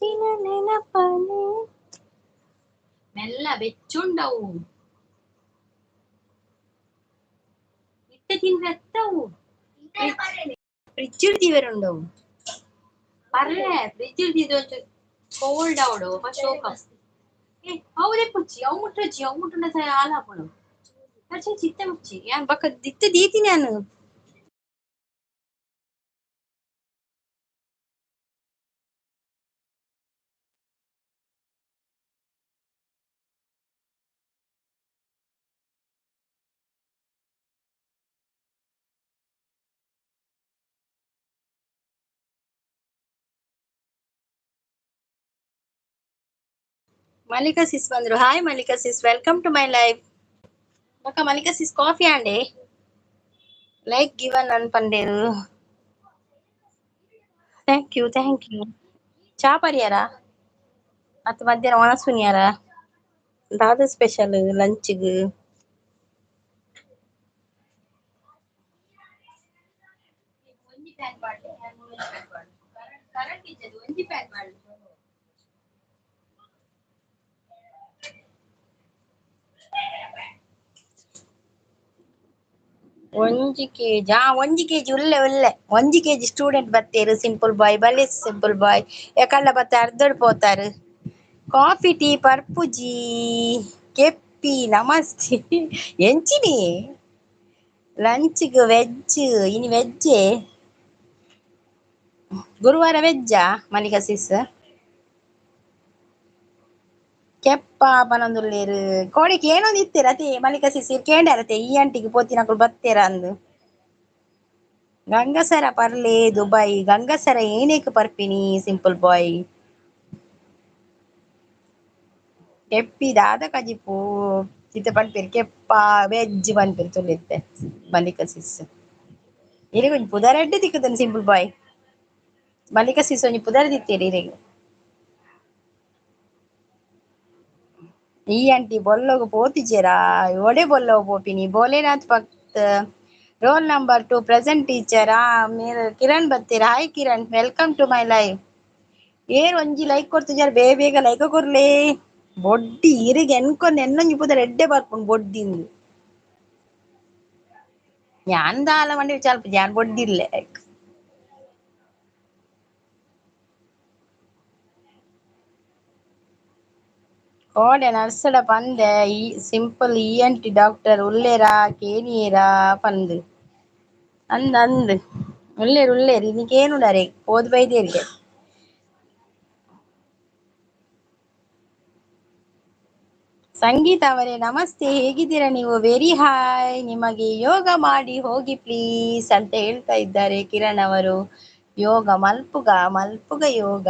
ನಿನ ನೆನಪನೆ ಮೆಲ್ಲ ಬೆಚ್ಚುಂಡವು ಇತ್ತೆ ತಿಂದ್ರೆ ಎತ್ತವು ಫ್ರಿಜ್ ದೀವರುಂಡವು ಪರ್ಲೆ ಫ್ರಿಜ್ ದೀದು ಕೋಲ್ಡ್ ಅವಡು ಶೋಕ ಏ ಹೌದೇ ಪುಚ್ಚಿ ಅವು ಮುಟ್ಟೊಚ್ಚಿ ಅವು ಮುಟ್ಟುಂಡ ಹಾಲು ಹಾಪುಂಡು ಅಚ್ಚೆ ಚಿತ್ತೆ ಮುಚ್ಚಿ ಯಾನ್ ಬಕ್ಕ ದಿತ್ತೆ ದೀತಿ ನಾನು. ಮಲ್ಲಿಕಾ ಸಿಸ್ ಬಂದ್ರು. Hi Mallika sis, welcome to my live. ಬಕ್ಕ ಮಲ್ಲಿಕಾ ಸಿಸ್ ಕಾಫಿ ಆಂಡೆ ಲೈಕ್ ಗಿವನ್ ಅನ್ಪಂಡೇರು. Thank you thank you. ಚಾ ಪರಿಯಾರ ಅತ್ ಮಧ್ಯಾಹ್ನ ಒಣಸುನಿಯಾರ ದಾದ ಸ್ಪೆಷಲ್ ಲಂಚ್ಗ್? ಒಂಜಿ ಫ್ಯಾನ್ ಪಾಡ್ಲೆ ಒಂಜಿ ಫ್ಯಾನ್ ಪಾಡ್ಲೆ ಕರೆಂಟ್ ಇಜ್ಜದು ಒಂಜಿ ಫ್ಯಾನ್ ಪಾಡ್ಲೆ. ಒಂಜಿ ಕೆಜಿ, ಆ ಒಂಜಿ ಕೆಜಿ ಉಲ್ಲೆ ಉಲ್ಲೆ ಒಂಜಿ ಕೆಜಿ ಸ್ಟೂಡೆಂಟ್ ಬತ್ತೇರು. ಸಿಂಪಲ್ ಬಾಯ್ ಬಲೆ ಸಿಂಪಲ್ ಬಾಯ್ ಎಕಲ್ಲ ಬತ್ತ ಅರ್ಧಡ್ ಪೋತಾರು. ಕಾಫಿ ಟೀ ಪರ್ಪುಜಿ ಕೆಪ್ಪಿ ನಮಸ್ತೆ ಎಂಚಿನಿ ಲಂಚ್ಗ್ ವೆಜ್ ಇನಿ ವೆಜ್ಜೆ ಗುರುವಾರ ವೆಜ್ಜಾ ಮಲ್ಲಿಕಾ ಸಿಸ್ ಕೆಪ್ಪ ಪನೊಂದುಲ್ಲೇರು ಕೋಡಿಗೆ ಏನೊಂದು ಇತ್ತೀರ ಅತಿ ಮಲ್ಲಿಕಾ ಸಿಸ್ ಕೇಂಡರತೆ ಈ ಅಂಟಿಗೆ ಪೋತಿನಕುಲು ಬತ್ತೇರ ಅಂದು. ಗಂಗಸರ ಪರ್ಲೆ ದುಬೈ ಗಂಗಸರ ಏನೇಕ್ ಪರ್ಪಿನಿ ಸಿಂಪಲ್ ಬಾಯ್ ಕೆಪ್ಪಿ ದಾದ ಕಜಿಪು ಇತ್ತೆ ಪನ್ಪೇರು ಕೆಪ್ಪ ವೆಜ್ ಪನ್ಪೇರು ತುಲಿತ್ತೆ ಮಲ್ಲಿಕಾ ಸಿಸ್ ಇರೆಗ್ ಒಂಜಿ ಪುದರ್ ಎಡ್ಡೆ ತಿಕ್ಕುದನ್ ಸಿಂಪಲ್ ಬಾಯ್ ಮಲ್ಲಿಕಾ ಸಿಸ್ ಒಂಜಿ ಪುದರ್ ದಿತ್ತೇರಿ ಇರೆಗ್. ಈ ಆಂಟಿ ಬೊಲ್ಲೊಗು ಪೋತಿಜೆರಾ ಒಡೆ ಬೊಲ್ಲೊಗು ಪೋಪಿನಿ Bholenath Bhakt roll number 2 present teacher. ಆ ಮೇರ್ Kiran ಬತ್ತೀರ. Hi Kiran, welcome to my live. ಏರ್ ಒಂಜಿ ಲೈಕ್ ಕೊಡ್ತಿಜಾರ ಬೇಗ ಬೇಗ ಲೈಕ್ ಕೊರ್ಲೆ. ಬೊಡ್ಡಿ ಇರಿಗೆ ಎನ್ಕೊಂದು ಎನ್ನೊಂಜಿ ಪುದರ್ ಎಡ್ಡೆ ಬರ್ಪುಂಡು ಬೊಡ್ಡಿಂದು. ಯಾನ್ ದಾಲ ಮಂಡಿ ಚಾಲ್ಪ ಯಾನ್ ಬೊಡ್ಡಿಲ್ಲೆ. ಕೋಡೆ ನರ್ಸಡ ಪಂದೆ ಈ ಸಿಂಪಲ್ ಇ ಎನ್ ಟಿ doctor ಉಲ್ಲೇರಾ ಕೇನಿಯೇರಾ ಪಂದ್ ಅಂದ್ ಅಂದ್ ಉಲ್ಲೇರ್ ಉಲ್ಲೇರ್ ಇನಿ ಕೇನುಡಾರೆ ಪೋದು ಬೈದೇರಿಗೆ. ಸಂಗೀತ ಅವರೇ ನಮಸ್ತೆ, ಹೇಗಿದ್ದೀರಾ ನೀವು? Very hi. ನಿಮಗೆ ಯೋಗ ಮಾಡಿ ಹೋಗಿ ಪ್ಲೀಸ್ ಅಂತ ಹೇಳ್ತಾ ಇದ್ದಾರೆ ಕಿರಣ್ ಅವರು. ಯೋಗ ಮಲ್ಪುಗ ಮಲ್ಪುಗ ಯೋಗ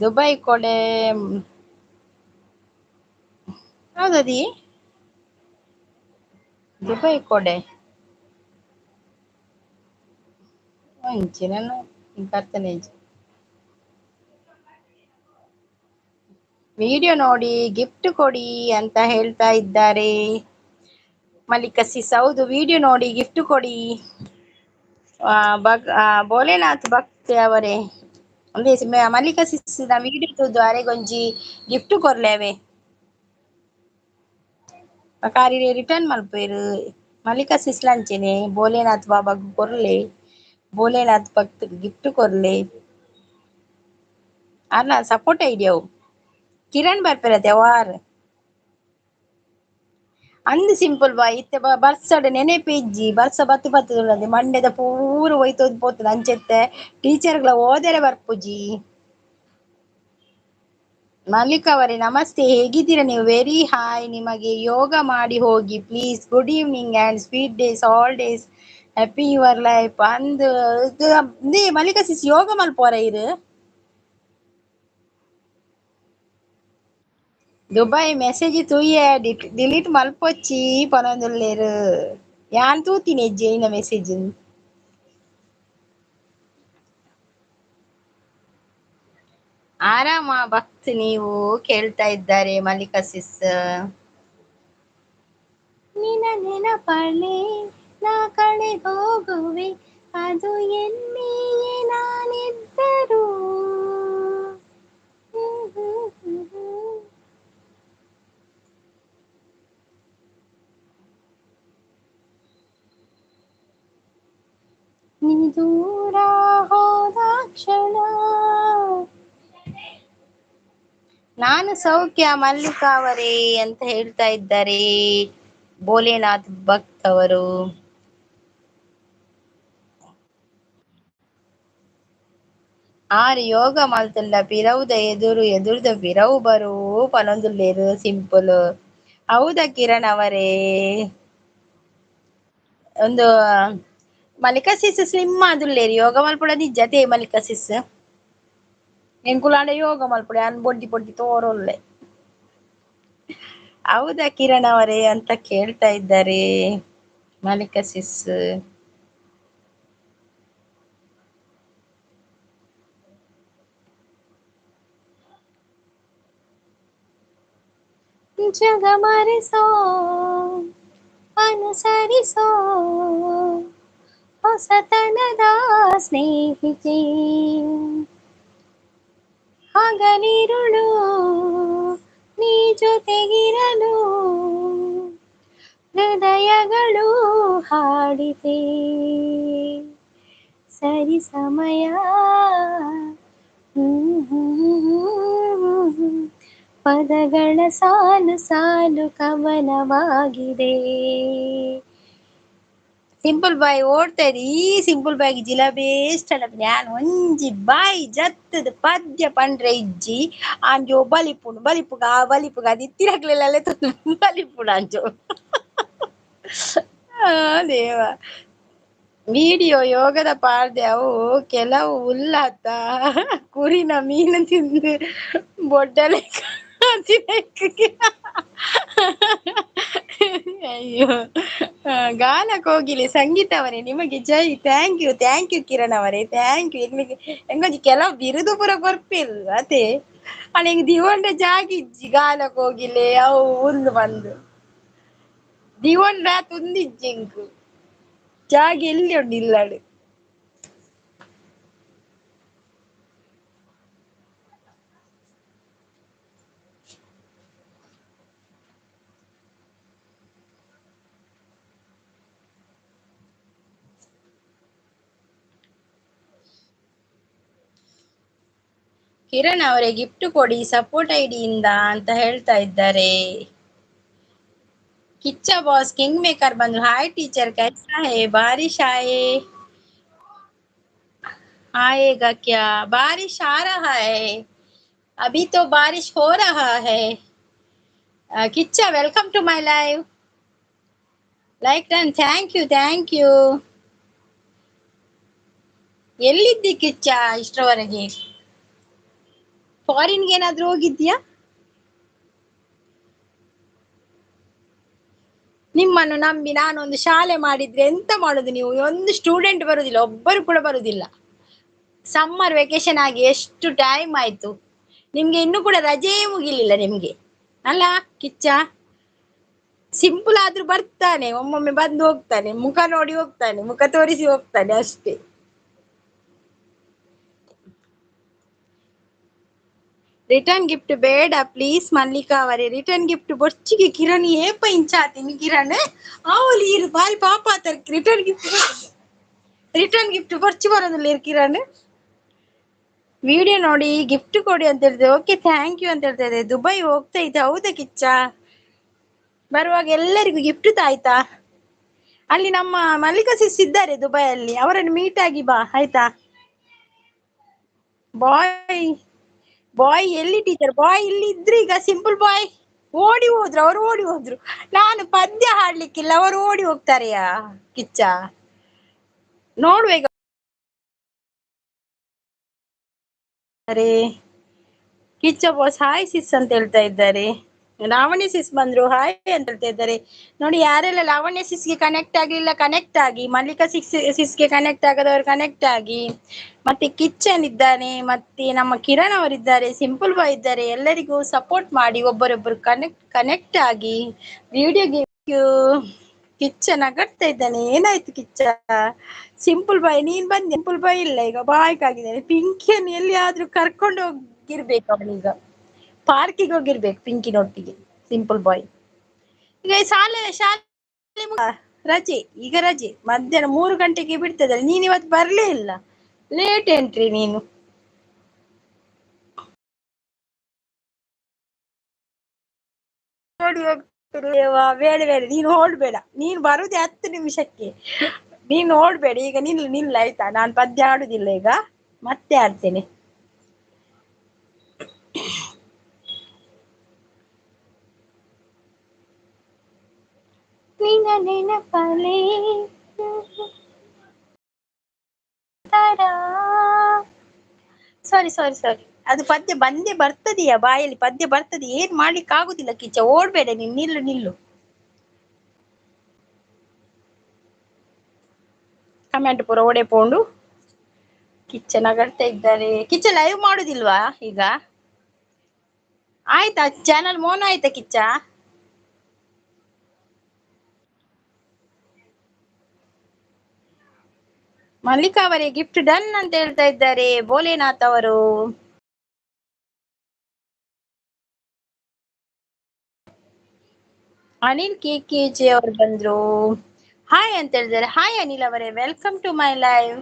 ದುಬೈ ಕೊಡೆ ಹೌದದಿ ದುಬೈ ಕೊಡೆ ಒಂಚಿ ನಾನು ಕರ್ತನೆ ವಿಡಿಯೋ ನೋಡಿ ಗಿಫ್ಟ್ ಕೊಡಿ ಅಂತ ಹೇಳ್ತಾ ಇದ್ದಾರೆ ಮಲ್ಲಿಕಾ ಸಿಸ್. ಹೌದು, ವಿಡಿಯೋ ನೋಡಿ ಗಿಫ್ಟ್ ಕೊಡಿ. ಭೋಲೆನಾಥ್ ಭಕ್ತ ಅವರೇ ಒಂದೇ ಮಲ್ಲಿಕಾ ಸಿಸ್ ವಿಡಿಯೋ ತೂದು ಅರೆಗೊಂಜಿ ಗಿಫ್ಟ್ ಕೊರ್ಲೇವೆ ಕಾರಿರೆ ರಿಟರ್ನ್ ಮಲ್ಪೇರು ಮಲ್ಲಿಕಾ ಸಿಸ್ ಲಂಚೆನೆ ಭೋಲೆನಾಥ್ ಬಾಬಾ ಕೊರ್ಲೆ ಭೋಲೆನಾಥ್ ಭಕ್ತ ಗಿಫ್ಟ್ ಕೊರ್ಲೆ ಅಲ್ಲ ಸಪೋರ್ಟ್ ಐಡಿಯಾವು ಕಿರಣ್ ಬರ್ಪೇರತೆ ವಾರ್ ಅಂದ್ ಸಿಂಪಲ್ ಬಾಯ್ ಇತ್ತೆ ಬರ್ಸಡ್ ನೆನೆಪು ಇಜ್ಜಿ ಬರ್ಸ ಬತ್ತು ಬತ್ತುಂಡದೆ ಮಂಡೆದ ಪೂರ ಒಯ್ತೊಂದು ಪೋತುಂಡು ಅಂಚೆತ್ತೆ ಟೀಚರ್ಗಳ ಓದೆರೆ ಬರ್ಪುಜಿ. ಮಲ್ಲಿಕಾ ಅವರೇ ನಮಸ್ತೆ, ಹೇಗಿದ್ದೀರಾ ನೀವು? Very hi. ನಿಮಗೆ ಯೋಗ ಮಾಡಿ ಹೋಗಿ please. Good evening and sweet days all days happy your life ಅಂದ್ ಮಲ್ಲಿಕಾ ಸಿಸ್ ಯೋಗ ಮಲ್ಪೋರ ಇರು. ದುಬೈ ಮೆಸೇಜ್ ತೂಯೆ ಡಿಲೀಟ್ ಮಲ್ಪೊಚ್ಚಿ ಪನೊಂದುಲ್ಲೇರು ಯಾನ್ ತೂತಿನಿ ಎಜ್ಜೆ ಇನ ಮೆಸೇಜ್. ಆರಾಮ ಭಕ್ತ್ ನೀವು ಕೇಳ್ತಾ ಇದ್ದಾರೆ ಮಲ್ಲಿಕಾ ಸಿಸ್. ನಿನ ನೆನಪಳೆ ನಾ ಕಳೆದೋಗುವೆ ಅದು ಎಲ್ಲಿಯೇ ನಾನಿದ್ದರು. ನೀ ದೂರ ಹೋದ ಕ್ಷಣ. ನಾನು ಸೌಖ್ಯ ಮಲ್ಲಿಕಾ ಅವರೇ ಅಂತ ಹೇಳ್ತಾ ಇದ್ದಾರೆ ಭೋಲೆನಾಥ್ ಭಕ್ತ್ ಅವರು. ಆರು ಯೋಗ ಮಲ್ತುಂಡ ಪಿರವುದ ಎದುರು ಎದುರುದ ಪಿರವು ಬರು ಪನೊಂದುಲ್ಲೇರು ಸಿಂಪಲ್. ಹೌದಾ ಕಿರಣ್ ಅವರೇ? ಒಂದು ಮಲ್ಲಿಕಾ ಸಿಸ್ ಸ್ಲಿಮ್ ಆದುಲ್ಲೇರು ಯೋಗ ಮಲ್ಪುಡ ನಿಜ್ಜತೆ ಮಲ್ಲಿಕಾ ಸಿಸ್. ಎಂಕುಲಾಂಡ ಯೋಗ ಮಲ್ಪುಡೆ ಅನ್ ಬೊಡ್ಡಿ ಬೊಡ್ಡಿ ತೋರೊಲ್ಲೆ. ಹೌದಾ ಕಿರಣ್ ಅವರೇ ಅಂತ ಕೇಳ್ತಾ ಇದ್ದಾರೆ ಮಲ್ಲಿಕಾ ಸಿಸ್. ಜಗ ಮರೆಸೋ ಅನುಸರಿಸೋ ಹೊಸತನದ ಸ್ನೇಹಿತೆ, ಹಗಲಿರುಳು ನೀ ಜೊತೆಗಿರಲು ಹೃದಯಗಳು ಹಾಡಿದೆ. ಸರಿ ಸಮಯ ಪದಗಳ ಸಾಲು ಸಾಲು ಕವನವಾಗಿದೆ. ಸಿಂಪಲ್ ಬಾಯ್ ಓಡ್ತಾ ಇದೆ. ಈ ಸಿಂಪಲ್ ಬಾಯ್ಗೆ ಜಿಲಾಬಿ ಇಷ್ಟ ನಾನು ಒಂಜಿ ಬಾಯಿ ಜತ್ತದ ಪದ್ಯ ಪಂಡ್ರೆ ಇಜ್ಜಿ ಆಂಜೋ ಬಲಿಪುಂಡು ಬಲಿಪುಗ ಆ ಬಲಿಪುಗ ಅದು ಇತ್ತಿರಕ್ಲೆಲ್ಲ ಬಲಿಪುಂಡು ಅಂಜೋ. ದೇವ ವಿಡಿಯೋ ಯೋಗದ ಪಾಡ್ದೆ ಅವು ಕೆಲವು ಉಲ್ಲಾತ ಕುರಿನ ಮೀನು ತಿಂದು ಬೊಡ್ಡಲೆ. ಅಯ್ಯೋ ಗಾನ ಕೋಗಿಲೆ ಸಂಗೀತ ಅವರೇ ನಿಮಗೆ ಜೈ. Thank you thank you Kiran ಅವರೇ, thank you. ನಿಮಗೆ ಹೆಂಗೊಂಜಿ ಕೆಲವು ಬಿರುದು ಪೂರ ಕೊರ್ಪಿಲ್ ಅತೆ ಅಣ್ಣ ಹಿಂಗ್ ದಿವಂಡ ಜಾಗಿಜ್ಜಿ ಗಾನ ಕೋಗಿಲೆ ಅವು ಉಂದು ಬಂದು ದಿವಂಡ ತುಂದಿಜ್ಜಿ ಇಂಕು ಜಾಗಿ ಎಲ್ಲಿ ಉಂಡು ಇಲ್ಲಾಡು. ಕಿರಣ್ ಅವರೇ ಗಿಫ್ಟ್ ಕೊಡಿ ಸಪೋರ್ಟ್ ಐಡಿಯಿಂದ ಅಂತ ಹೇಳ್ತಾ ಇದ್ದಾರೆ. ಕಿಚ್ಚ ಬಾಸ್ ಕಿಂಗ್ ಮೇಕರ್ ಬಂದ್ರು. ಹಾಯ್ ಟೀಚರ್, ಕೈಸಾ ಹೇ? ಬಾರಿಶ್ ಆಯೆ आएगा क्या? बारिश आ रहा है, अभी तो बारिश हो रहा है. Kichcha welcome to my live. Like done, thank you thank you. ಎಲ್ಲಿದ್ದಿ Kichcha ಇಷ್ಟರವರೆಗೆ? ಫಾರಿನ್ಗೆ ಏನಾದ್ರೂ ಹೋಗಿದ್ಯಾ? ನಿಮ್ಮನ್ನು ನಂಬಿ ನಾನೊಂದು ಶಾಲೆ ಮಾಡಿದ್ರೆ ಎಂತ ಮಾಡುದು ನೀವು? ಒಂದು ಸ್ಟೂಡೆಂಟ್ ಬರುದಿಲ್ಲ, ಒಬ್ಬರು ಕೂಡ ಬರುದಿಲ್ಲ. ಸಮ್ಮರ್ ವೆಕೇಶನ್ ಆಗಿ ಎಷ್ಟು ಟೈಮ್ ಆಯ್ತು ನಿಮ್ಗೆ, ಇನ್ನೂ ಕೂಡ ರಜೆಯೇ ಮುಗಿಲಿಲ್ಲ ನಿಮ್ಗೆ ಅಲ್ಲ ಕಿಚ್ಚ? ಸಿಂಪಲ್ ಆದ್ರೂ ಬರ್ತಾನೆ, ಒಮ್ಮೊಮ್ಮೆ ಬಂದು ಹೋಗ್ತಾನೆ, ಮುಖ ನೋಡಿ ಹೋಗ್ತಾನೆ, ಮುಖ ತೋರಿಸಿ ಹೋಗ್ತಾನೆ ಅಷ್ಟೇ. ರಿಟರ್ನ್ ಗಿಫ್ಟ್ ಬೇಡ ಪ್ಲೀಸ್ ಮಲ್ಲಿಕಾ ಅವರೇ. ರಿಟರ್ನ್ ಗಿಫ್ಟ್ ಬೊರ್ಚಿಗೆ ಕಿರಣ್ ಏಪ ಇಂಚಾತೀನಿ ಕಿರಣ್ ಆವಲಿ ಇರು ಬಾರಿ ಪಾಪ ಆತರ. ರಿಟರ್ನ್ ಗಿಫ್ಟ್ ರಿಟರ್ನ್ ಗಿಫ್ಟ್ ಬೊರ್ಚಿ ಬರೋದಿಲ್ಲ ಇರು ಕಿರಣ್. ವಿಡಿಯೋ ನೋಡಿ ಗಿಫ್ಟ್ ಕೊಡಿ ಅಂತ ಹೇಳ್ತೇವೆ. ಓಕೆ thank you ಅಂತ ಹೇಳ್ತಾ ಇದೆ. ದುಬೈ ಹೋಗ್ತಾ ಇದ್ದೆ ಹೌದಾ ಕಿಚ್ಚ? ಬರುವಾಗ ಎಲ್ಲರಿಗೂ ಗಿಫ್ಟ್ ತಾಯ್ತಾ? ಅಲ್ಲಿ ನಮ್ಮ ಮಲ್ಲಿಕಾ ಸಿಸ್ ಇದ್ದಾರೆ ದುಬೈಯಲ್ಲಿ, ಅವರನ್ನು ಮೀಟ್ ಆಗಿ ಬಾ ಆಯ್ತಾ? ಬಾಯ್ ಬಾಯ್ ಎಲ್ಲಿ ಟೀಚರ್? ಬಾಯ್ ಇಲ್ಲಿ ಇದ್ರು ಈಗ. ಸಿಂಪಲ್ ಬಾಯ್ ಓಡಿ ಹೋದ್ರು, ಅವರು ಓಡಿ ಹೋದ್ರು. ನಾನು ಪದ್ಯ ಹಾಡ್ಲಿಕ್ಕಿಲ್ಲ, ಅವರು ಓಡಿ ಹೋಗ್ತಾರೆಯಾ ಕಿಚ್ಚ? ನೋಡುವ ಈಗ. ಕಿಚ್ಚ ಬಾಸ್ ಹಾಯ್ ಸಿಸ್ ಅಂತ ಹೇಳ್ತಾ ಇದ್ದಾರೆ. ಲಾವಣ್ಯ ಸಿಸ್ ಬಂದ್ರು ಹಾಯ್ ಅಂತ ಹೇಳ್ತಾ ಇದ್ದಾರೆ. ನೋಡಿ ಯಾರೆಲ್ಲ ಲಾವಣ್ಯ ಸಿಸ್ಗೆ ಕನೆಕ್ಟ್ ಆಗ್ಲಿಲ್ಲ ಕನೆಕ್ಟ್ ಆಗಿ, ಮಲ್ಲಿಕಾ ಸಿಸ್ಗೆ ಕನೆಕ್ಟ್ ಆಗದವರು ಕನೆಕ್ಟ್ ಆಗಿ. ಮತ್ತೆ ಕಿಚ್ಚನ್ ಇದ್ದಾನೆ, ಮತ್ತೆ ನಮ್ಮ ಕಿರಣ್ ಅವರಿದ್ದಾರೆ, ಸಿಂಪಲ್ ಬಾಯ್ ಇದ್ದಾರೆ. ಎಲ್ಲರಿಗೂ ಸಪೋರ್ಟ್ ಮಾಡಿ, ಒಬ್ಬರೊಬ್ಬರು ಕನೆಕ್ಟ್ ಕನೆಕ್ಟ್ ಆಗಿ. ವಿಡಿಯೋಗೆ ಕಿಚ್ಚ ನಗಡ್ತಾ ಇದ್ದಾನೆ. ಏನಾಯ್ತು ಕಿಚ್ಚ? ಸಿಂಪಲ್ ಬಾಯ್ ನೀನ್ ಬಂದೆ, ಸಿಂಪಲ್ ಬಾಯ್ ಇಲ್ಲ ಈಗ ಬಾಯ್ಕ್ ಆಗಿದ್ದಾನೆ. ಪಿಂಕಿಯನ್ನು ಎಲ್ಲಿಯಾದ್ರೂ ಕರ್ಕೊಂಡು ಹೋಗಿರ್ಬೇಕು ಅವನೀಗ, ಪಾರ್ಕಿಗೆ ಹೋಗಿರ್ಬೇಕು ಪಿಂಕಿನೊಟ್ಟಿಗೆ ಸಿಂಪಲ್ ಬಾಯ್. ಈಗ ಶಾಲೆ ಶಾಲೆ ರಜೆ, ಈಗ ರಜೆ. ಮಧ್ಯಾಹ್ನ 3 ಗಂಟೆಗೆ ಬಿಡ್ತದಲ್ಲ. ನೀನ್ ಇವತ್ತು ಬರ್ಲೇ ಇಲ್ಲ, ಲೇಟ್ ಎಂಟ್ರಿ ನೀನು. ನೋಡಿ ಹೋಗ್ತಿದ್ದೇವಾ? ಬೇಡ ಬೇಡ, ನೀನು ಓಡ್ಬೇಡ. ನೀನು ಬರುದೇ 10 ನಿಮಿಷಕ್ಕೆ. ನೀನು ಓಡ್ಬೇಡ ಈಗ, ನಿಲ್ಲು ನಿಲ್ಲು ಆಯ್ತಾ. ನಾನು ಪದ್ಯ ಆಡುದಿಲ್ಲ ಈಗ, ಮತ್ತೆ ಆಡ್ತೇನೆ. ನಿನ್ನ ನೆನಪಲೇ ಸಾರಿ ಸಾರಿ ಸಾರಿ, ಅದು ಪದ್ಯ ಬಂದೇ ಬರ್ತದೆಯಾ ಬಾಯಲ್ಲಿ, ಪದ್ಯ ಬರ್ತದೆ, ಏನ್ ಮಾಡ್ಲಿಕ್ಕೆ ಆಗುದಿಲ್ಲ ಕಿಚ್ಚ. ಓಡ್ಬೇಡ ನೀನ್, ನಿಲ್ಲು ನಿಲ್ಲು. ಕಮೆಂಟ್ ಪೂರ ಓಡೆ ಪೋಂಡು. ಕಿಚ್ಚ ನಗಡ್ತಾ ಇದ್ದಾರೆ. ಕಿಚ್ಚ ಲೈವ್ ಮಾಡುದಿಲ್ವಾ ಈಗ? ಆಯ್ತಾ ಚಾನಲ್ ಮೋನ ಆಯ್ತಾ ಕಿಚ್ಚ? ಮಲ್ಲಿಕಾ ಅವರೇ ಗಿಫ್ಟ್ ಡನ್ ಅಂತ ಹೇಳ್ತಾ ಇದ್ದಾರೆ ಭೋಲೆನಾಥ್ ಅವರು. ಅನಿಲ್ ಕೆ ಕೆ ಜೆ ಅವರು ಬಂದ್ರು, ಹಾಯ್ ಅಂತ ಹೇಳಿದ್ದಾರೆ. ಹಾಯ್ ಅನಿಲ್ ಅವರೇ, welcome to my live.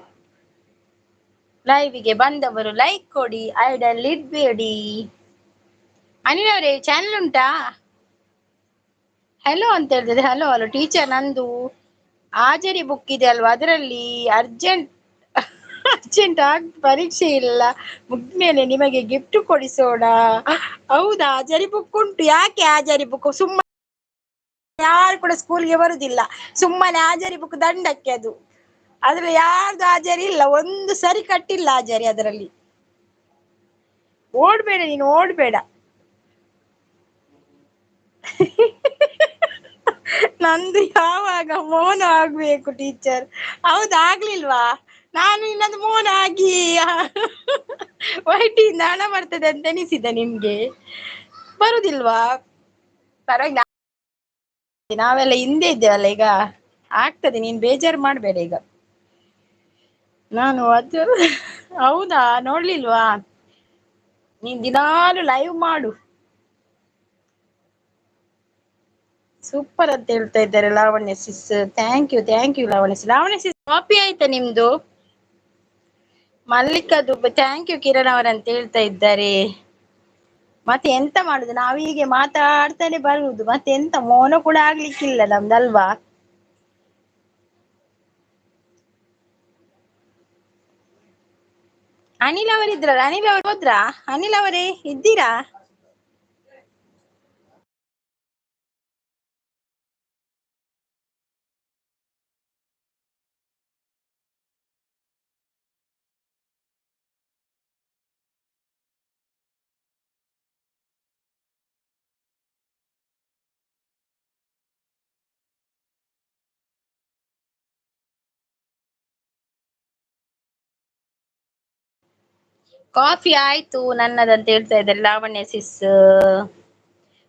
ಲೈವ್ಗೆ ಬಂದವರು ಲೈಕ್ ಕೊಡಿ, ಐಡಲ್ ಇಡ್ಬೇಡಿ. ಅನಿಲ್ ಅವರೇ ಚಾನಲ್ ಉಂಟಾ? ಹಲೋ ಅಂತ ಹೇಳ್ತಿದ್ದಾರೆ. ಹಲೋ ಹಲೋ ಟೀಚರ್, ನಂದು ಹಾಜರಿ ಬುಕ್ ಇದೆ ಅಲ್ವಾ, ಅದರಲ್ಲಿ ಅರ್ಜೆಂಟ್ ಅರ್ಜೆಂಟ್ ಆಗಿ ಪರೀಕ್ಷೆ ಇಲ್ಲ, ಮುಗ್ದ್ಮೇಲೆ ನಿಮಗೆ ಗಿಫ್ಟ್ ಕೊಡಿಸೋಣ. ಹೌದಾ, ಹಾಜರಿ ಬುಕ್ ಉಂಟು. ಯಾಕೆ ಹಾಜರಿ ಬುಕ್? ಸುಮ್ಮನೆ ಯಾರು ಕೂಡ ಸ್ಕೂಲ್ಗೆ ಬರುದಿಲ್ಲ, ಸುಮ್ಮನೆ ಹಾಜರಿ ಬುಕ್ ದಂಡಕ್ಕೆ ಅದು. ಅದ್ರಲ್ಲಿ ಯಾರ್ದು ಹಾಜರಿ ಇಲ್ಲ, ಒಂದು ಸರಿ ಕಟ್ಟಿಲ್ಲ ಹಾಜರಿ ಅದರಲ್ಲಿ. ಓಡ್ಬೇಡ ನೀನು, ಓಡ್ಬೇಡ. ನಂದು ಯಾವಾಗ ಮೌನ ಆಗ್ಬೇಕು ಟೀಚರ್? ಹೌದು, ಆಗ್ಲಿಲ್ವಾ? ನಾನು ಇನ್ನೊಂದು ಮೌನ ಆಗಿ ವೈಟಿಯಿಂದ ಹಣ ಬರ್ತದೆ ಅಂತ ಎನಿಸಿದ ನಿಮ್ಗೆ. ಬರುದಿಲ್ವಾ? ಪರವಾಗಿಲ್ಲ, ನಾವೆಲ್ಲ ಹಿಂದೆ ಇದ್ದೇವಲ್ಲ ಈಗ, ಆಗ್ತದೆ. ನೀನ್ ಬೇಜಾರು ಮಾಡ್ಬೇಡ ಈಗ. ನಾನು ಅದು ಹೌದಾ, ನೋಡ್ಲಿಲ್ವಾ? ನೀನ್ ದಿನಾಲು ಲೈವ್ ಮಾಡು. ಸೂಪರ್ ಅಂತ ಹೇಳ್ತಾ ಇದ್ದಾರೆ Lavanya sis. Thank you thank you Lavanya sis. Lavanya sis copy ಆಯ್ತಾ ನಿಮ್ದು? ಮಲ್ಲಿಕಾ ದುಬ್ಬ thank you Kiran ಅವರಂತ ಹೇಳ್ತಾ ಇದ್ದಾರೆ. ಮತ್ತೆ ಎಂತ ಮಾಡುದು, ನಾವು ಹೀಗೆ ಮಾತಾಡ್ತಾನೆ ಬರುವುದು, ಮತ್ತೆ ಎಂತ ಮೌನ ಕೂಡ ಆಗ್ಲಿಕ್ಕಿಲ್ಲ ನಮ್ದಲ್ವಾ. ಅನಿಲ್ ಅವರಿದ್ರಲ್ಲ, ಅನಿಲ್ ಅವರು ಹೋದ್ರಾ? ಅನಿಲ್ ಅವರೇ ಇದ್ದೀರಾ? ಕಾಫಿ ಆಯ್ತು ನನ್ನದಂತ ಹೇಳ್ತಾ ಇದ್ದಾರೆ Lavanya sis.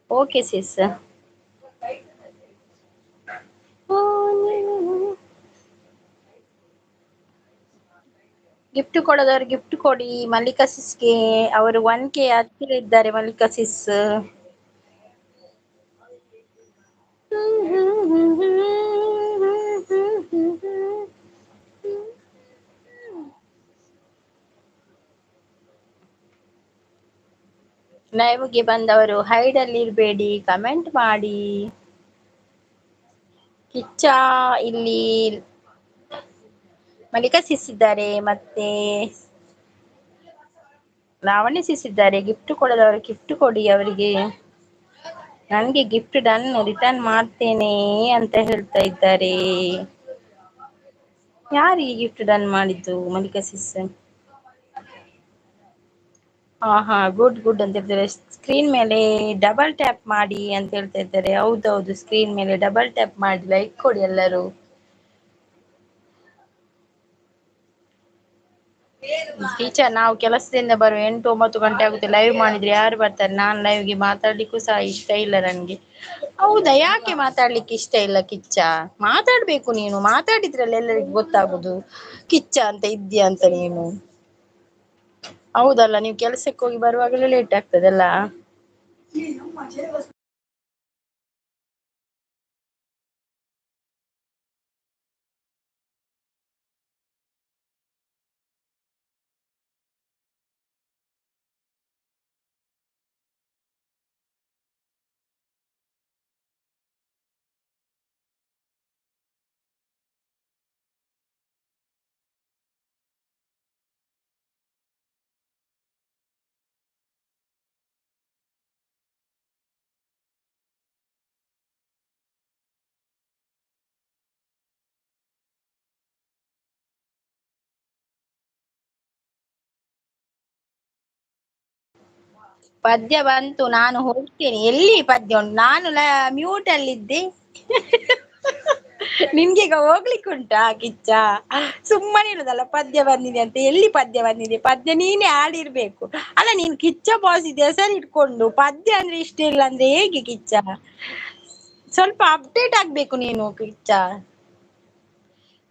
Okay sis. Gift ಕೊಡೋದವ್ರು ಗಿಫ್ಟ್ ಕೊಡಿ ಮಲ್ಲಿಕಾ ಸಿಸ್ಗೆ, ಅವರು 1K ಹತ್ತಿರ ಇದ್ದಾರೆ ಮಲ್ಲಿಕಾ ಸಿಸ್. ಲೈವ್ಗೆ ಬಂದವರು ಹೈಡಲ್ಲಿ ಇರಬೇಡಿ, ಕಮೆಂಟ್ ಮಾಡಿ. ಕಿಚ್ಚ ಇಲ್ಲಿ ಮಲ್ಲಿಕಾ ಸಿಸ್ ಇದ್ದಾರೆ, ಮತ್ತೆ ಲಾವಣ್ಯ ಸಿಸ್ ಇದ್ದಾರೆ. ಗಿಫ್ಟ್ ಕೊಡದವರು ಗಿಫ್ಟ್ ಕೊಡಿ ಅವರಿಗೆ. ನನ್ಗೆ ಗಿಫ್ಟ್ ಡನ್, ರಿಟರ್ನ್ ಮಾಡ್ತೇನೆ ಅಂತ ಹೇಳ್ತಾ ಇದ್ದಾರೆ. ಯಾರು ಈ ಗಿಫ್ಟ್ ಡನ್ ಮಾಡಿದ್ದು? ಮಲ್ಲಿಕಾ ಸಿಸ್. ಹಾ ಹಾ, ಗುಡ್ ಗುಡ್ ಅಂತ ಹೇಳ್ತಾರೆ. ಸ್ಕ್ರೀನ್ ಮೇಲೆ ಡಬಲ್ ಟ್ಯಾಪ್ ಮಾಡಿ ಅಂತ ಹೇಳ್ತಾ ಇದ್ದಾರೆ. ಹೌದೌದು, ಸ್ಕ್ರೀನ್ ಮೇಲೆ ಡಬಲ್ ಟ್ಯಾಪ್ ಮಾಡಿ, ಲೈಕ್ ಕೊಡಿ ಎಲ್ಲರೂ. ಟೀಚರ್, ನಾವು ಕೆಲಸದಿಂದ ಬರುವ 8-9 ಗಂಟೆ ಆಗುತ್ತೆ. ಲೈವ್ ಮಾಡಿದ್ರೆ ಯಾರು ಬರ್ತಾರೆ? ನಾನ್ ಲೈವ್ಗೆ ಮಾತಾಡ್ಲಿಕ್ಕೂ ಸಹ ಇಷ್ಟ ಇಲ್ಲ ನನ್ಗೆ. ಹೌದಾ, ಯಾಕೆ ಮಾತಾಡ್ಲಿಕ್ಕೆ ಇಷ್ಟ ಇಲ್ಲ ಕಿಚ್ಚ? ಮಾತಾಡ್ಬೇಕು ನೀನು, ಮಾತಾಡಿದ್ರಲ್ಲ ಎಲ್ಲರಿಗೂ ಗೊತ್ತಾಗುದು ಕಿಚ್ಚ ಅಂತ ಇದ್ಯಾ ಅಂತ ನೀನು. ಹೌದಲ್ಲ, ನೀವು ಕೆಲಸಕ್ಕೆ ಹೋಗಿ ಬರುವಾಗಲೇ ಲೇಟ್ ಆಗ್ತದಲ್ಲ. ಪದ್ಯ ಬಂತು, ನಾನು ಹೋಗ್ತೇನೆ. ಎಲ್ಲಿ ಪದ್ಯ ಉಂಟು? ನಾನು ಮ್ಯೂಟ್ ಅಲ್ಲಿದ್ದೆ. ನಿನ್ಗೆ ಈಗ ಹೋಗ್ಲಿಕ್ಕೆ ಉಂಟಾ ಕಿಚ್ಚ? ಸುಮ್ಮನೆ ಇರುದಲ್ಲ, ಪದ್ಯ ಬಂದಿದೆ ಅಂತ. ಎಲ್ಲಿ ಪದ್ಯ ಬಂದಿದೆ? ಪದ್ಯ ನೀನೇ ಆಡಿರ್ಬೇಕು ಅಲ್ಲ. ನೀನ್ ಕಿಚ್ಚ ಬಾಸ್ ಇದೆ ಹೆಸರು ಇಟ್ಕೊಂಡು ಪದ್ಯ ಅಂದ್ರೆ ಇಷ್ಟ ಇಲ್ಲ ಅಂದ್ರೆ ಹೇಗೆ ಕಿಚ್ಚ? ಸ್ವಲ್ಪ ಅಪ್ಡೇಟ್ ಆಗ್ಬೇಕು ನೀನು Kichcha.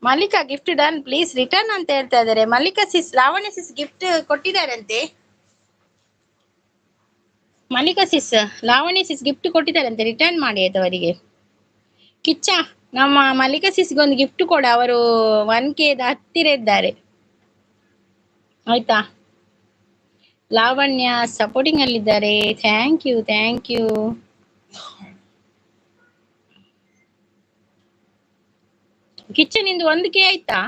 Mallika gift done, please return ಅಂತ ಹೇಳ್ತಾ ಇದ್ದಾರೆ. Mallika sis, Lavanya sis gift ಕೊಟ್ಟಿದ್ದಾರಂತೆ. Mallika sis, Lavanya sis gift ಕೊಟ್ಟಿದ್ದಾರಂತೆ, return ಮಾಡಿ ಆಯ್ತು ಅವರಿಗೆ. ಕಿಚ್ಚ, ನಮ್ಮ ಮಲ್ಲಿಕಾ ಸಿಸ್ಗೆ ಒಂದು ಗಿಫ್ಟ್ ಕೊಡ, ಅವರು 1K ಹತ್ತಿರ ಇದ್ದಾರೆ ಆಯ್ತಾ. ಲಾವಣ್ಯ ಸಪೋರ್ಟಿಂಗ್ ಅಲ್ಲಿದ್ದಾರೆ, thank you thank you. Kichcha ನಿಂದು 1K ಆಯ್ತಾ?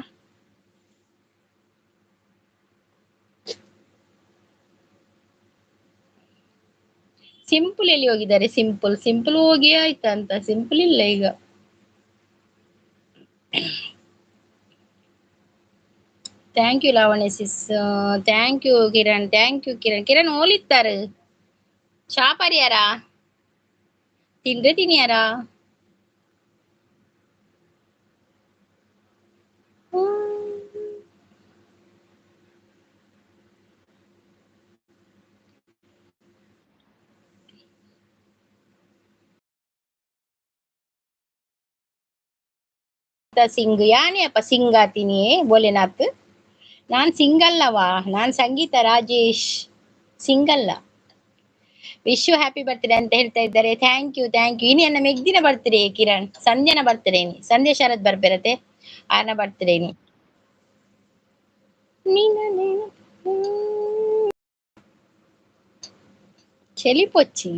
ಸಿಂಪಲ್ ಎಲ್ಲಿ ಹೋಗಿದ್ದಾರೆ? ಸಿಂಪಲ್ ಸಿಂಪಲ್ ಹೋಗಿ ಆಯ್ತಾ ಅಂತ, ಸಿಂಪಲ್ ಇಲ್ಲ ಈಗ. Thank you Lavanya sis, thank you Kiran, thank you Kiran. Kiran ಓಲಿತ್ತಾರೆ ಚಾಪರಿಯಾರ ತಿಂದ್ರೆ ತಿನ್ನಿಯಾರ? ಸಿಂಗ್ ಯಾನೇ ಅಪ್ಪ ಸಿಂಗಾತೀನಿ ಬೋಲೆನಾಥ್. ನಾನ್ ಸಿಂಗಲ್ಲವಾ, ನಾನ್ ಸಂಗೀತ ರಾಜೇಶ್, ಸಿಂಗಲ್ಲ. ವಿಶ್ you happy birthday ಅಂತ ಹೇಳ್ತಾ ಇದ್ದಾರೆ, thank you thank you. ಇನಿ ನನ್ನ ಮೆಗ್ದಿನ ಬರ್ತ್ಡೇ ಕಿರಣ್, ಸಂಧ್ಯಾನ ಬರ್ತ್ಡೇ ಇನಿ, ಸಂಧ್ಯಾ ಶರತ್ ಬರ್ಬೇರತೆ ಆನ ಬರ್ತ್ಡೇ ಇನಿ. ಚಳಿ ಪೊಚ್ಚಿ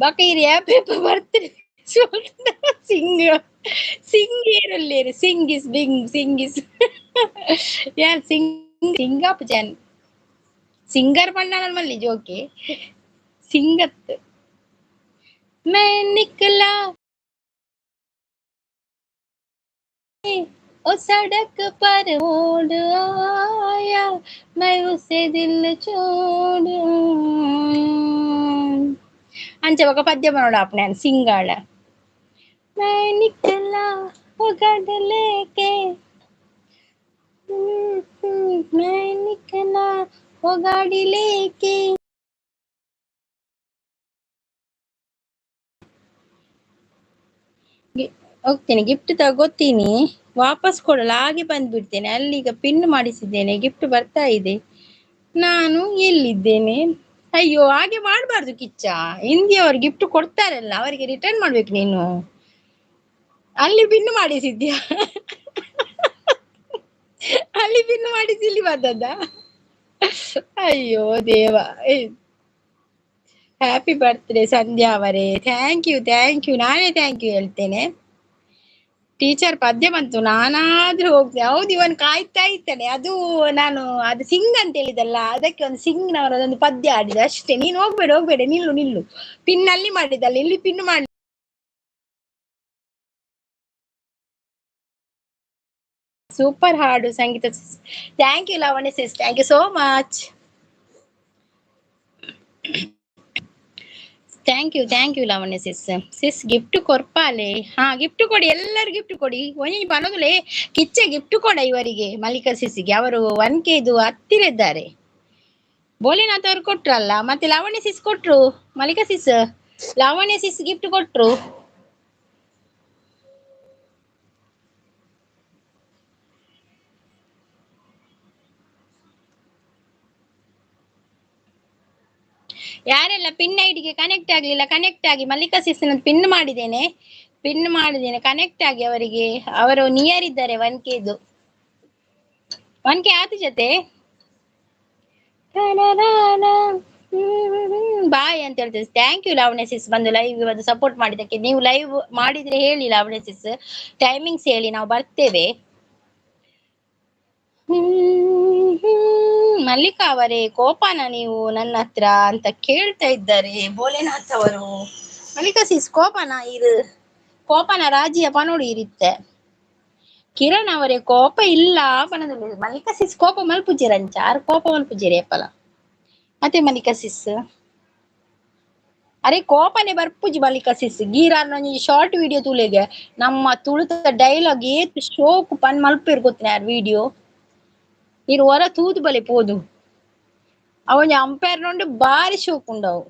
ಬಾಕಿ ಹ್ಯಾಪಿ ಬರ್ತ್ಡೇ ಸಿಂಗ್ ಸಿಂಗ್ ಏರುಲ್ಲೇರು Singh is Bing Singh is ಯಾನ್ ಸಿಂಗ್ ಸಿಂಗಾಪ್ ಜನ್ ಸಿಂಗರ್ ಬಣ್ಣ ಮಲ್ಲಿ ಜೋಕೆ ಸಿಂಗತ್. मैं निकला ओ सड़क पर मोड़ आया, मैं उसे दिल छोड़ ಅಂಚೆ ఒక ಪದ್ಯ ಮಾಡೋಣ ಅಪ್ನೆ ಸಿಂಗಾಳ. मैं निकला वो गढ़ लेके, मैं निकला वो गाड़ी लेके. ಹೋಗ್ತೇನೆ, ಗಿಫ್ಟ್ ತಗೋತೀನಿ, ವಾಪಸ್ ಕೊಡಲ್ಲ ಹಾಗೆ ಬಂದ್ಬಿಡ್ತೇನೆ. ಅಲ್ಲಿಗ ಪಿನ್ ಮಾಡಿಸಿದ್ದೇನೆ, ಗಿಫ್ಟ್ ಬರ್ತಾ ಇದೆ. ನಾನು ಎಲ್ಲಿದ್ದೇನೆ? ಅಯ್ಯೋ ಹಾಗೆ ಮಾಡಬಾರ್ದು ಕಿಚ್ಚ, ಹಿಂದಿಯವರು ಗಿಫ್ಟ್ ಕೊಡ್ತಾರಲ್ಲ, ಅವರಿಗೆ ರಿಟರ್ನ್ ಮಾಡ್ಬೇಕು ನೀನು. ಅಲ್ಲಿ ಪಿನ್ ಮಾಡಿಸಿದ್ಯಾ? ಅಲ್ಲಿ ಪಿನ್ ಮಾಡಿಸಿ ಇಲ್ಲಿ ಬಂದದ್ದ? ಅಯ್ಯೋ ದೇವ. ಹ್ಯಾಪಿ ಬರ್ತ್ಡೇ ಸಂಧ್ಯಾ ಅವರೇ, thank you thank you. ನಾನೇ thank you ಹೇಳ್ತೇನೆ. ಟೀಚರ್ ಪದ್ಯ ಬಂತು, ನಾನಾದ್ರೂ ಹೋಗ್ತೇನೆ. ಹೌದು, ಇವನ್ ಕಾಯ್ತಾ ಇದ್ದಾನೆ. ಅದು ನಾನು ಅದು ಸಿಂಗ್ ಅಂತ ಹೇಳಿದಲ್ಲ, ಅದಕ್ಕೆ ಒಂದು ಸಿಂಗ್ನವರದೊಂದು ಪದ್ಯ ಆಡಿದೆ ಅಷ್ಟೇ. ನೀನು ಹೋಗ್ಬೇಡ ಹೋಗ್ಬೇಡ, ನಿಲ್ಲು ನಿಲ್ಲು. ಪಿನ್ ಅಲ್ಲಿ ಮಾಡಿದಲ್ಲ, ಇಲ್ಲಿ ಪಿನ್ ಮಾಡಿ. ಸೂಪರ್ ಹಾಡು Sangeetha sis, thank you Lavanya sis, thank you so much. Thank you thank you Lavanya sis. Sis gift ಕೊರ್ಪಾಲೆ, ha gift ಕೊಡಿ, ಎಲ್ಲರೂ ಗಿಫ್ಟ್ ಕೊಡಿ. ಒಂಜಿ ಬನ್ನೋದುಲೇ ಕಿಚ್ಚ ಗಿಫ್ಟ್ ಕೊಡ ಇವರಿಗೆ, ಮಲ್ಲಿಕಾ ಸಿಸ್ಗೆ. ಅವರು 1K ಹತ್ತಿರ ಇದ್ದಾರೆ. ಬೋಲಿನಾಥ್ ಅವರು ಕೊಟ್ರಲ್ಲ, ಮತ್ತೆ ಲಾವಣ್ಯ ಸಿಸ್ ಕೊಟ್ರು. Mallika sis, Lavanya sis gift ಕೊಟ್ರು. ಯಾರೆಲ್ಲ ಪಿನ್ ಐಡಿಗೆ ಕನೆಕ್ಟ್ ಆಗ್ಲಿಲ್ಲ, ಕನೆಕ್ಟ್ ಆಗಿ. ಮಲ್ಲಿಕಾ ಸಿಸ್ ಪಿನ್ ಮಾಡಿದ್ದೇನೆ, ಪಿನ್ ಮಾಡಿದ್ದೇನೆ, ಕನೆಕ್ಟ್ ಆಗಿ ಅವರಿಗೆ. ಅವರು ನಿಯರ್ ಇದ್ದಾರೆ 1K. 1K ಆತು ಜೊತೆ ಬಾಯ್ ಅಂತ ಹೇಳ್ತೇವೆ. Thank you Lavanya ಸಿಸ್ ಬಂದು ಲೈವ್ ಬಂದು ಸಪೋರ್ಟ್ ಮಾಡಿದ್ದಕ್ಕೆ. ನೀವು ಲೈವ್ ಮಾಡಿದ್ರೆ ಹೇಳಿ ಲಾವಣ್ಯ ಸಿಸ್, ಟೈಮಿಂಗ್ಸ್ ಹೇಳಿ, ನಾವು ಬರ್ತೇವೆ. ಮಲ್ಲಿಕಾ ಅವರೇ, ಕೋಪನ ನೀವು ನನ್ನ ಹತ್ರ ಅಂತ ಕೇಳ್ತಾ ಇದ್ದಾರೆ ಭೋಲೆನಾಥ್ ಅವರು. ಮಲ್ಲಿಕಾ ಸಿಸ್ ಕೋಪನ ಇದು, ಕೋಪನ ರಾಜಿಯ ಪನೋಡು ಇರುತ್ತೆ. ಕಿರಣ್ ಅವರೇ ಕೋಪ ಇಲ್ಲ ಪನೊಂದುಲ್ಲೆರ್. ಮಲ್ಲಿಕಾ ಸಿಸ್ ಕೋಪ ಮಲ್ಪುಜೆರ್ ಅಂಚ ಆರ್ ಕೋಪ ಮಲ್ಪುಜೆರ್ ಏಪಲ. ಮತ್ತೆ ಮಲ್ಲಿಕಾ ಸಿಸ್ ಅರೆ ಕೋಪನೆ ಬರ್ಪುಜಿ ಮಲ್ಲಿಕಾ ಸಿಸ್. ಗೀರಾರ್ನ ಒಂಜಿ ಶಾರ್ಟ್ ವಿಡಿಯೋ ತೂಲೆಗೆ ನಮ್ಮ ತುಳುತ ಡೈಲಾಗ್ ಏತ್ ಶೋಕು ಪನ್ ಮಲ್ಪೆರ್ ಗೊತ್ತಿನ ಯಾರ್ ವಿಡಿಯೋ. ಈರ್ ಒರ ತೂದು ಬಲೆ ಪೋದು. ಅವೊಂಜಿ ಅಂಪೇರ್ ಉಂಡು ಬಾರಿ ಶೋಕು ಉಂಡು ಅವು.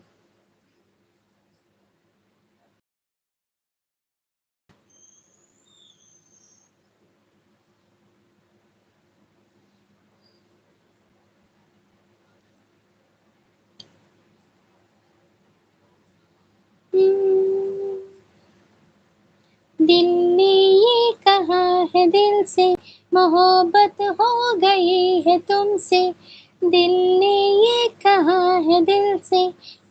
दिल ने ये कहा है दिल से मोहब्बत हो गई है तुमसे, दिल ने ये कहा है दिल से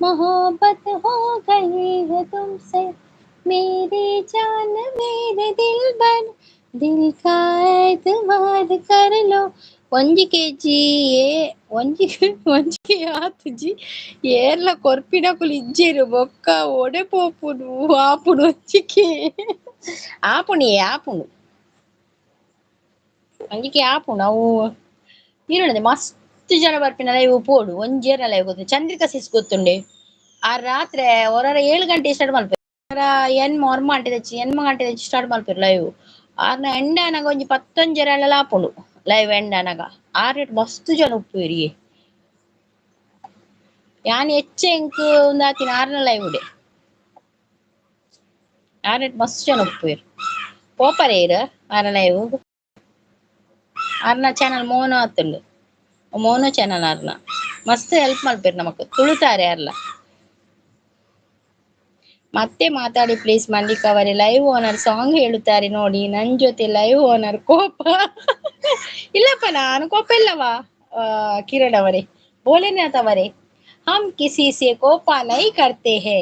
मोहब्बत हो गई है तुमसे, मेरी जान मेरे दिल भर दिल का एतबार कर लो. ಒಂಜಿ ಕೆಜಿ ಏ ಒಂಜಿ ಒಂಜಿ ಆತುಜಿ ಏರ್ಲ ಕೊರ್ಪಿನಕುಲು ಇಜ್ಜೆರ್ ಬೊಕ್ಕ ಒಡೆ ಪೋಪುನು ಆಪುನು ಒಂಜಿಕೆ ಆಪುಣಿ ಆಪುಂಡು ಒಂಜಿಕೆ ಆಪುಂಡು ಅವು ಈರುಂಡೆ ಮಸ್ತ್ ಜನ ಬರ್ಪಿನ ಲೈವ್ ಪೋಡು ಒಂಜೇರ್ನ ಲೈವ್ ಗೊತ್ತು. ಚಂದ್ರಿಕಾ ಸಿಸ್ ಗೊತ್ತುಂಡೆ ಆ ರಾತ್ರೆ ಒರರ 7 ಗಂಟೆ ಸ್ಟಾರ್ಟ್ ಮಲ್ಪೆರ್. ಎನ್ಮ ಒರ್ಮ ಗಂಟೆ తెచ్చి ಎನ್ಮ ಗಂಟೆ తెచ్చి ಸ್ಟಾರ್ಟ್ ಮಲ್ಪೆರ್ ಲೈವ್. ಆರ್ನ ಎಂಡ ಆನಗ ಒಂಜಿ ಪತ್ತೊಂಜೆರೆ ಆಪುಂಡು ಲೈವ್ ಎಂಡ್ ಆನಗ. ಆರ್ ಮಸ್ತ್ ಜನ ಉಪ್ಪುವೆರ್ ಯಾನ್ ಹೆಚ್ಚ ಎಂಕ್ ಉಂದಾತಿನ ಆರ್ನ ಲೈವ್ ಡೆ. ಆರ್ನೆಟ್ ಮಸ್ತ್ ಜನ ಉಪ್ಪುವೆರ್. ಪೋಪರೆ ಇರ್ ಆರ್ನ ಲೈವ್. ಆರ್ನ ಚಾನಲ್ ಮೋನೋ ಆತುಂಡು. ಮೋನೋ ಚಾನಲ್ ಆರ್ನ ಮಸ್ತ್ ಹೆಲ್ಪ್ ಮಲ್ಪೆರ್ ನಮಕ್ ತುಳುತಾರೆ ಆರ್ಲ. ಮತ್ತೆ ಮಾತಾಡಿ ಪ್ಲೀಸ್ ಮಲ್ಲಿಕ್ ಅವರೇ. ಲೈವ್ ಓನರ್ ಸಾಂಗ್ ಹೇಳುತ್ತಾರೆ ನೋಡಿ. ನನ್ ಜೊತೆ ಲೈವ್ ಓನರ್ ಕೋಪ ಇಲ್ಲಪ್ಪ, ನಾನು ಕೋಪ ಇಲ್ಲವಾ ಕಿರಣ್ ಅವರೇ, ಭೋಲೆನಾಥ್ ಅವರೇ. ಹಮ್ ಕಿಸಿ ಸೆ ಕೋಪ ನೈ ಕರ್ತೆ ಹೇ,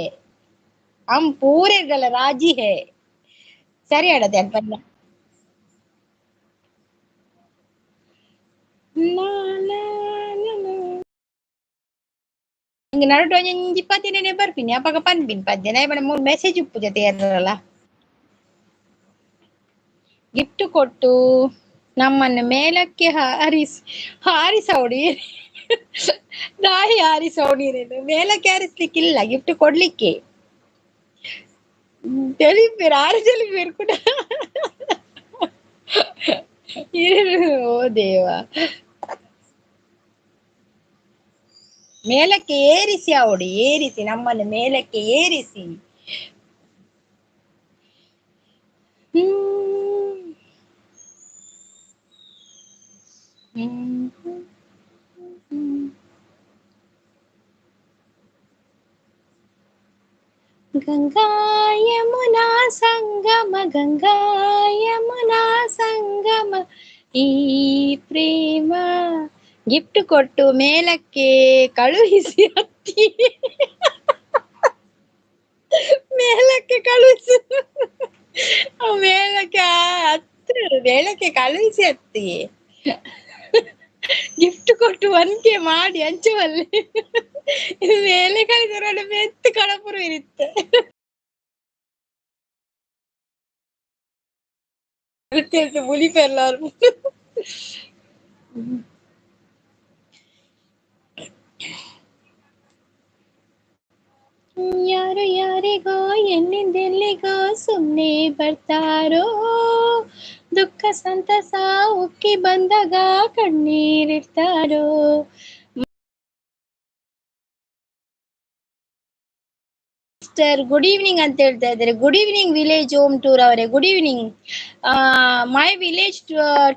ಹಮ್ ಪೂರೆ ಗಲ ರಾಜಿ ಹೇ. ಸರಿ ಅಡತೆ ಅನ್ಪನ್ನ. ನಡುಟು ಒಂಜಿ ಪದಿನೆನೆ ಬರ್ಪಿನಿ ಅಪಗ ಪನ್ಪಿನಿ ಪದ್ಯ ಬಡ ಮೂರು ಮೆಸೇಜ್ ಉಪ್ಪು ಜೊತೆ ಏರಲ್ಲ. ಗಿಫ್ಟ್ ಕೊಟ್ಟು ನಮ್ಮನ್ನು ಮೇಲಕ್ಕೆ ಹಾರಿಸಿ ಹಾರಿಸೌಡಿ ನಾಯಿ ಹಾರಿಸೌಡಿ ಮೇಲಕ್ಕೆ ಹಾರಿಸ್ಲಿಕ್ಕಿಲ್ಲ, ಗಿಫ್ಟ್ ಕೊಡ್ಲಿಕ್ಕೆ. ತೆಲಿಪೇರು ಆರು ತೆಲಿಪೇರು ಕೂಡ. ಓ ದೇವ, ಮೇಲಕ್ಕೆ ಏರಿಸಿ ಅವಡು ಏರಿಸಿ ನಮ್ಮನ್ನು ಮೇಲಕ್ಕೆ ಏರಿಸಿ. ಗಂಗಾ ಯಮುನಾ ಸಂಗಮ, ಗಂಗಾ ಯಮುನಾ ಸಂಗಮ, ಈ ಪ್ರೇಮ. ಗಿಫ್ಟ್ ಕೊಟ್ಟು ಮೇಲಕ್ಕೆ ಕಳುಹಿಸಿ ಅತ್ತಿ, ಮೇಲಕ್ಕೆ ಕಳುಹಿಸು, ಮೇಲಕ್ಕೆ ಹತ್ತು ಮೇಲಕ್ಕೆ ಕಳುಹಿಸಿ ಅತ್ತಿ. ಗಿಫ್ಟ್ ಕೊಟ್ಟು 1K ಮಾಡಿ ಅಂಚುವಲ್ಲಿ ಮೇಲೆ ಕಳಿಸಿದ್ರೆ ಮೆತ್ತು ಕಳಪುರು ಇರುತ್ತೆ. ಬುಲಿಪೆಲ್ಲಾರು. ಯಾರು ಯಾರಿಗೋ ಎಲ್ಲಿಂದೆಲ್ಲಿಗೋ ಸುಮ್ನೆ ಬರ್ತಾರೋ, ದುಃಖ ಸಂತಸ ಉಕ್ಕಿ ಬಂದಾಗ ಕಣ್ಣೀರಿಡ್ತಾರೋ. ಸಿಸ್ಟರ್ ಗುಡ್ ಈವ್ನಿಂಗ್ ಅಂತ ಹೇಳ್ತಾ ಇದ್ದಾರೆ. Good evening village home tour ಅವರೇ, good evening my village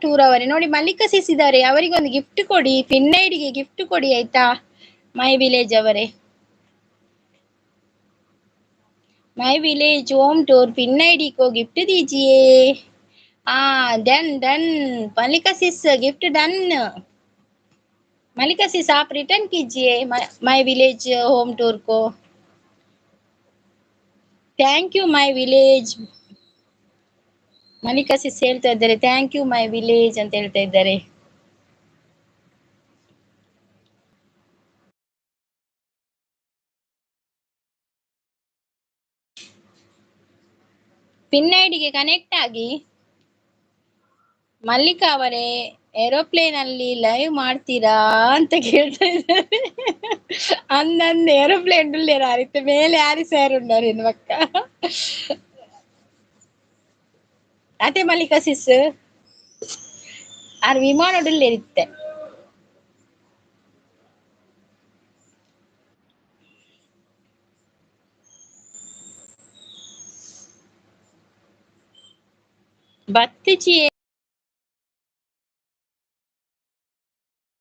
tour ಅವರೇ. ನೋಡಿ ಮಲ್ಲಿಕಾ ಸಿಸ್ ಇದ್ದಾರೆ, ಅವರಿಗೊಂದು ಗಿಫ್ಟ್ ಕೊಡಿ, ಪಿನ್ನೈಡಿಗೆ ಗಿಫ್ಟ್ ಕೊಡಿ ಆಯ್ತಾ ಮೈ ವಿಲೇಜ್ ಅವರೇ. My village home tour pin ID को गिफ्ट दीजिए. हाँ done done Mallika sis gift done. Mallika sis आप रिटर्न कीजिए my village home tour को. Thank you my village. Mallika sis ಹೇಳ್ತಾ ಇದ್ದಾರೆ thank you my village ಅಂತ ಹೇಳ್ತಾ ಇದ್ದಾರೆ. ಪಿನ್ ಐಡಿಗೆ ಕನೆಕ್ಟ್ ಆಗಿ. ಮಲ್ಲಿಕಾ ಅವರೇ, ಏರೋಪ್ಲೇನ್ ಅಲ್ಲಿ ಲೈವ್ ಮಾಡ್ತೀರಾ ಅಂತ ಕೇಳ್ತಾ ಇದ್ದಾರೆ. ಅಂದಂದು ಏರೋಪ್ಲೇನ್ ಉಳ್ಳೇರು ಮೇಲೆ ಯಾರಿ ಸೇರ್ ಉಂಡಾರ ಪಕ್ಕ. ಅದೇ ಮಲ್ಲಿಕಾ ಸಿಸ್ ಆರ್ ವಿಮಾನಡುಲ್ಲೇರಿತ್ತೆ. ಬತ್ತಿಚಿ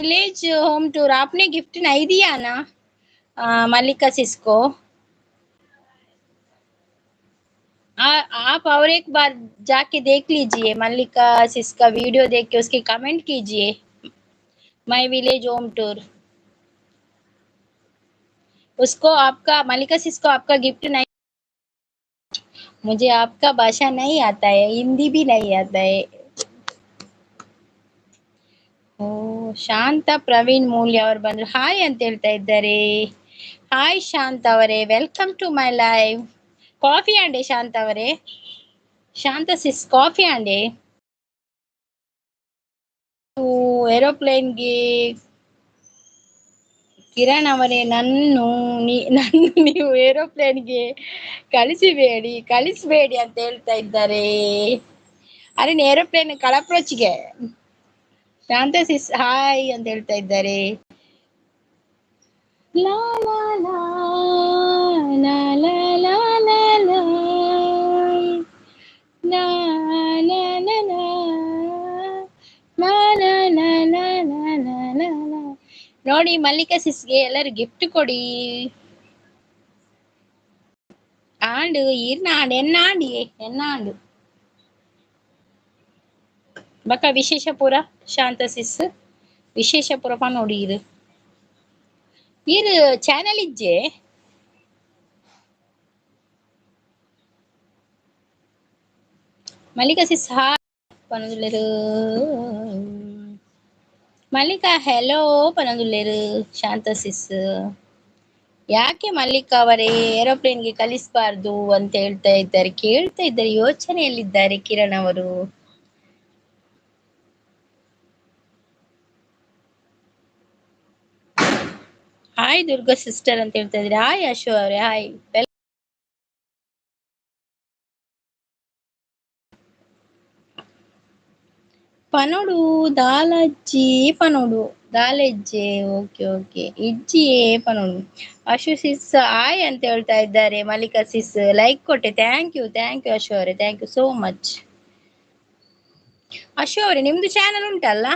विलेज होम टूर आपने गिफ्ट नहीं दिया ना मल्लिका सिस को? आप और एक बार जाके देख लीजिए, मल्लिका सिस का वीडियो देख के उसकी कमेंट कीजिए, my village home tour. उसको आपका मल्लिका सिस को आपका गिफ्ट नहीं। मुझे आपका भाषा नहीं आता है, हिंदी भी नहीं आता है। ಓ ಶಾಂತ ಪ್ರವೀಣ್ ಮೂಲ್ಯ ಅವರು ಬಂದ್ರು, ಹಾಯ್ ಅಂತ ಹೇಳ್ತಾ ಇದ್ದಾರೆ. ಹಾಯ್ ಶಾಂತ ಅವರೇ, welcome to my live. Coffee ಆಂಡೆ ಶಾಂತ ಅವರೇ? ಶಾಂತ ಸಿಸ್ ಕಾಫಿ ಆಂಡೆ? ಏರೋಪ್ಲೇನ್ಗೆ ಕಿರಣ್ ಅವರೇ, ನನ್ನ ನೀವು ಏರೋಪ್ಲೇನ್ಗೆ ಕಳಿಸಿಬೇಡಿ ಕಳಿಸಬೇಡಿ ಅಂತ ಹೇಳ್ತಾ ಇದ್ದಾರೆ. ಅರೆ ಏರೋಪ್ಲೇನ್ ಕಳಪ್ರೋಚಿಗೆ. ಶಾಂತ ಸಿಸ್ ಹಾಯ್ ಅಂತ ಹೇಳ್ತಾ ಇದ್ದಾರೆ. ಲಾ ಲಾ ಲಾ ಲಾ ಲಾ ಲಾ ಲಾ ಲಾ ಲಾ ಲಾ ಲಾ ಲಾ ಲಾ ಲಾ ಲಾ ಲಾ ಲಾ ಲಾ ಲಾ. ನೋಡಿ ಮಲ್ಲಿಕಾ ಸಿಸ್ಗೆ ಎಲ್ಲರೂ ಗಿಫ್ಟ್ ಕೊಡಿ. ಆಂಡು ಈರ್ನ ಆಂಡು ಎನ್ನಾಂಡಿ ಎನ್ನಾಂಡು ಬಕ ವಿಶೇಷಪುರ ಶಾಂತ ಸಿಸ್ ವಿಶೇಷಪುರ ನೋಡಿ ಇದು ಈರು ಚಾನೆಲ್ ಇಜ್ಜೆ. ಮಲ್ಲಿಕಾ ಸಿಸ್ ಹಾಯ್ ಪನೊಂದುಲ್ಲೆರ್. ಮಲ್ಲಿಕಾ ಹೆಲೋ ಪನೊಂದುಲ್ಲೆರ್ ಶಾಂತ ಸಿಸ್. ಯಾಕೆ ಮಲ್ಲಿಕಾ ಅವರೇ ಏರೋಪ್ಲೇನ್ಗೆ ಕಲಿಸಬಾರ್ದು ಅಂತ ಹೇಳ್ತಾ ಇದ್ದಾರೆ, ಕೇಳ್ತಾ ಇದ್ದಾರೆ, ಯೋಚನೆಯಲ್ಲಿದ್ದಾರೆ ಕಿರಣ್ ಅವರು. ಹಾಯ್ ದುರ್ಗಾ ಸಿಸ್ಟರ್ ಅಂತ ಹೇಳ್ತಾ ಇದ್ದಾರೆ. ಹಾಯ್ ಅಶೋ ಅವರೇ, ಹಾಯ್. ಪನೋಡು ದಾಲಜ್ಜಿ ಪನೋಡು ದಾಲೆಜ್ಜೆ, ಓಕೆ ಓಕೆ ಇಜ್ಜಿಯೇ ಪನೋಡು. ಅಶು ಸಿಸ್ ಹಾಯ್ ಅಂತ ಹೇಳ್ತಾ ಇದ್ದಾರೆ. ಮಲ್ಲಿಕಾ ಸಿಸ್ ಲೈಕ್ ಕೊಟ್ಟೆ, thank you thank you Ashu ಅವರೇ, thank you so much. Ashu ಅವರೇ ನಿಮ್ದು ಚಾನಲ್ ಉಂಟಲ್ಲ?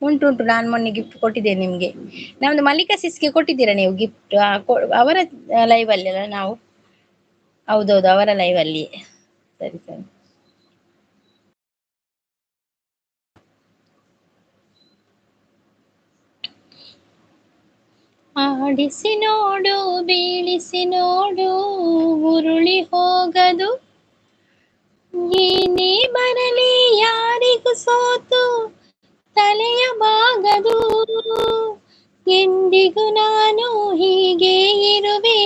ಉಂಟು ಉಂಟು, ನಾನು ಮೊನ್ನೆ ಗಿಫ್ಟ್ ಕೊಟ್ಟಿದ್ದೇನೆ ನಿಮ್ಗೆ. ನಮ್ದು ಮಲ್ಲಿಕಾ ಸಿಸ್ಗೆ ಕೊಟ್ಟಿದ್ದೀರಾ ನೀವು ಗಿಫ್ಟ್? ಅವರ ಲೈವ್ ಅಲ್ಲಿ ಅಲ್ಲ ನಾವು? ಹೌದೌದು, ಅವರ ಲೈವ್ ಅಲ್ಲಿ. ಸರಿ ಸರಿ. ಆಡಿಸಿ ನೋಡು ಬೀಳಿಸಿ ನೋಡು ಉರುಳಿ ಹೋಗದು, ಏನೇ ಬರಲಿ ಯಾರಿಗೂ ಸೋತು ತಲೆಯ ಬಾಗದು, ಎಂದಿಗೂ ನಾನು ಹೀಗೆ ಇರುವೆ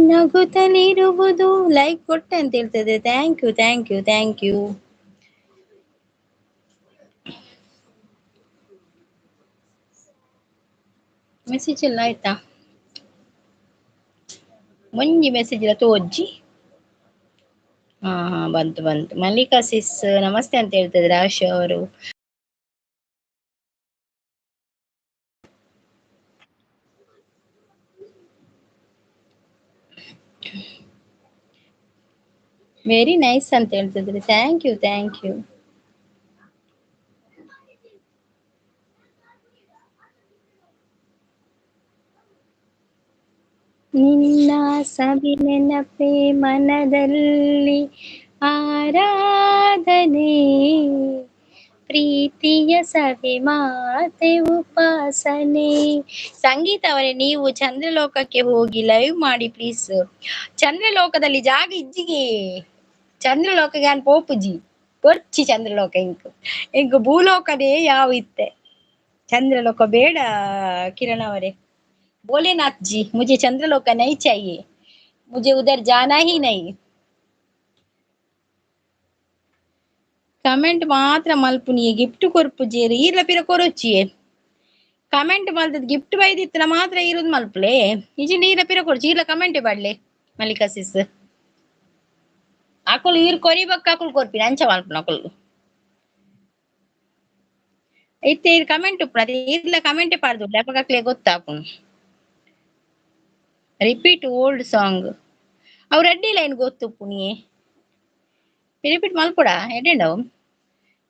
ನಗುತ್ತಲಿರುವುದು. ಲೈಕ್ ಕೊಟ್ಟೆ ಅಂತ ಹೇಳ್ತದೆ, thank you thank you thank you. Message ಎಲ್ಲ ಆಯ್ತಾ? ಒಂಜಿ ಮೆಸೇಜ್ ಎಲ್ಲ ತೋಜ್ಜಿ. ಹಾ ಹಾ ಬಂತು ಬಂತು. ಮಲ್ಲಿಕಾ ಸಿಸ್ ನಮಸ್ತೆ ಅಂತ ಹೇಳ್ತಿದ್ರೆ ಆಶಾ ಅವರು. ವೆರಿ ನೈಸ್ ಅಂತ ಹೇಳ್ತಿದ್ರಿ, thank you thank you. ನಿನ್ನ ಸವಿ ನೆನಪೇ ಮನದಲ್ಲಿ ಆರಾಧನೆ, ಪ್ರೀತಿಯ ಸವಿ ಮಾತೆ ಉಪಾಸನೆ. ಸಂಗೀತ ಅವರೇ, ನೀವು ಚಂದ್ರಲೋಕಕ್ಕೆ ಹೋಗಿ ಲೈವ್ ಮಾಡಿ ಪ್ಲೀಸ್. ಚಂದ್ರಲೋಕದಲ್ಲಿ ಜಾಗ ಇಜ್ಜಿಗೆ, ಚಂದ್ರಲೋಕಗೆ ಅನ್ ಪೋಪುಜಿ ಕೊರ್ಚಿ ಚಂದ್ರಲೋಕ ಇಂಕು ಇಂಕು ಭೂಲೋಕದೇ ಯಾವ ಇತ್ತೆ, ಚಂದ್ರಲೋಕ ಬೇಡ ಕಿರಣ್ ಅವರೇ. भोलेनाथ जी मुझे चंद्रलोक नहीं चाहिए, मुझे उधर जाना ही नहीं। ಕಮೆಂಟ್ ಮಾತ್ರ ಮಲ್ಪುನಿಯೆ ಗಿಫ್ಟ್ ಕೊರ್ಪುಜೇರು ಈರ್ಲ ಪಿರ ಕೊರೊಚ್ಚಿಯೆ ಕಮೆಂಟ್ ಮಲ್ತದ್ ಗಿಫ್ಟ್ ಬೈದಿತ್ತನ ಮಾತ್ರ ಈರುದ್ ಮಲ್ಪುಲೆ ಇಜಿಂಡ ಈರ್ಲ ಪಿರ ಕೊರೊಚ್ಚಿ ಈರ್ಲ ಕಮೆಂಟ್ ಬಡ್ಲೆ ಮಲ್ಲಿಕಾ ಸಿಸ್ ಅಕುಲು ಈರ್ ಕೊರಿ ಬೊಕ್ಕ ಅಕುಲು ಕೊರ್ಪಿನ ಅಂಚ ಮಲ್ಪುನ ಅಕುಲು ಇತ್ತೆ ಈರ್ ಕಮೆಂಟ್ ಉಪ್ಪುನ ಅದೇ ಈರ್ಲ ಕಮೆಂಟ್ ಪಾಡ್ದು ಅಪಗ ಅಕ್ಲೆ ಗೊತ್ತಾಪುಂಡು. ರಿಪೀಟ್ ಓಲ್ಡ್ ಸಾಂಗ್ ಅವು ರೆಡ್ಡಿ ಲೈನ್ ಗೊತ್ತುಪ್ಪುನಿಯೆ ರಿಪೀಟ್ ಮಲ್ಪುಡ ಎಡ್ಡೆಂಡವು.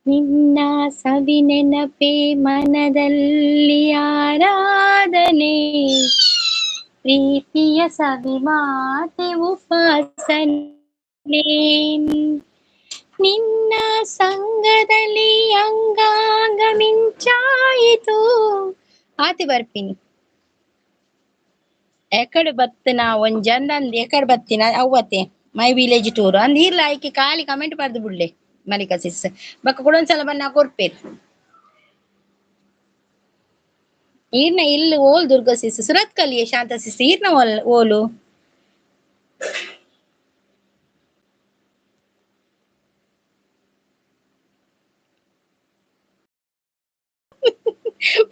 ನಿನ್ನ ಸವಿ ನೆನಪೇ ಮನದಲ್ಲಿ ಆರಾಧನೆ ಪ್ರೀತಿಯ ಸವಿ ಮಾತೆ ಉಪಾಸನೆ ನಿನ್ನ ಸಂಗದಲ್ಲಿ ಅಂಗಾಂಗ ಮಿಂಚಾಯಿತು ಆತಿ ಬರ್ಪಿನಿ ಎಕಡೆ ಬತ್ತಿನ ಒಂಜಂದಂದ್ ಎಕಡೆ ಬತ್ತಿನ ಅವ್ವತೆ my village tour ಅಂದ್ ಇರ್ಲ ಐಕೆ ಖಾಲಿ ಕಮೆಂಟ್ ಬರ್ದು ಬಿಡ್ಲೆ ಮಲ್ಲಿಕಾ ಸಿಸ್ ಬೊಕ್ಕ ಕುಡೊಂದ್ಸಲ ಬನ್ನ ಕೊರ್ಪೇರು ಈರ್ನ ಇಲ್ಲಿ ಓಲ್ ದುರ್ಗಾ ಸಿಸ್ ಸುರತ್ ಕಲಿಯೆ ಶಾಂತ ಸಿಸ್ ಈರ್ನ ಓಲ್ ಓಲು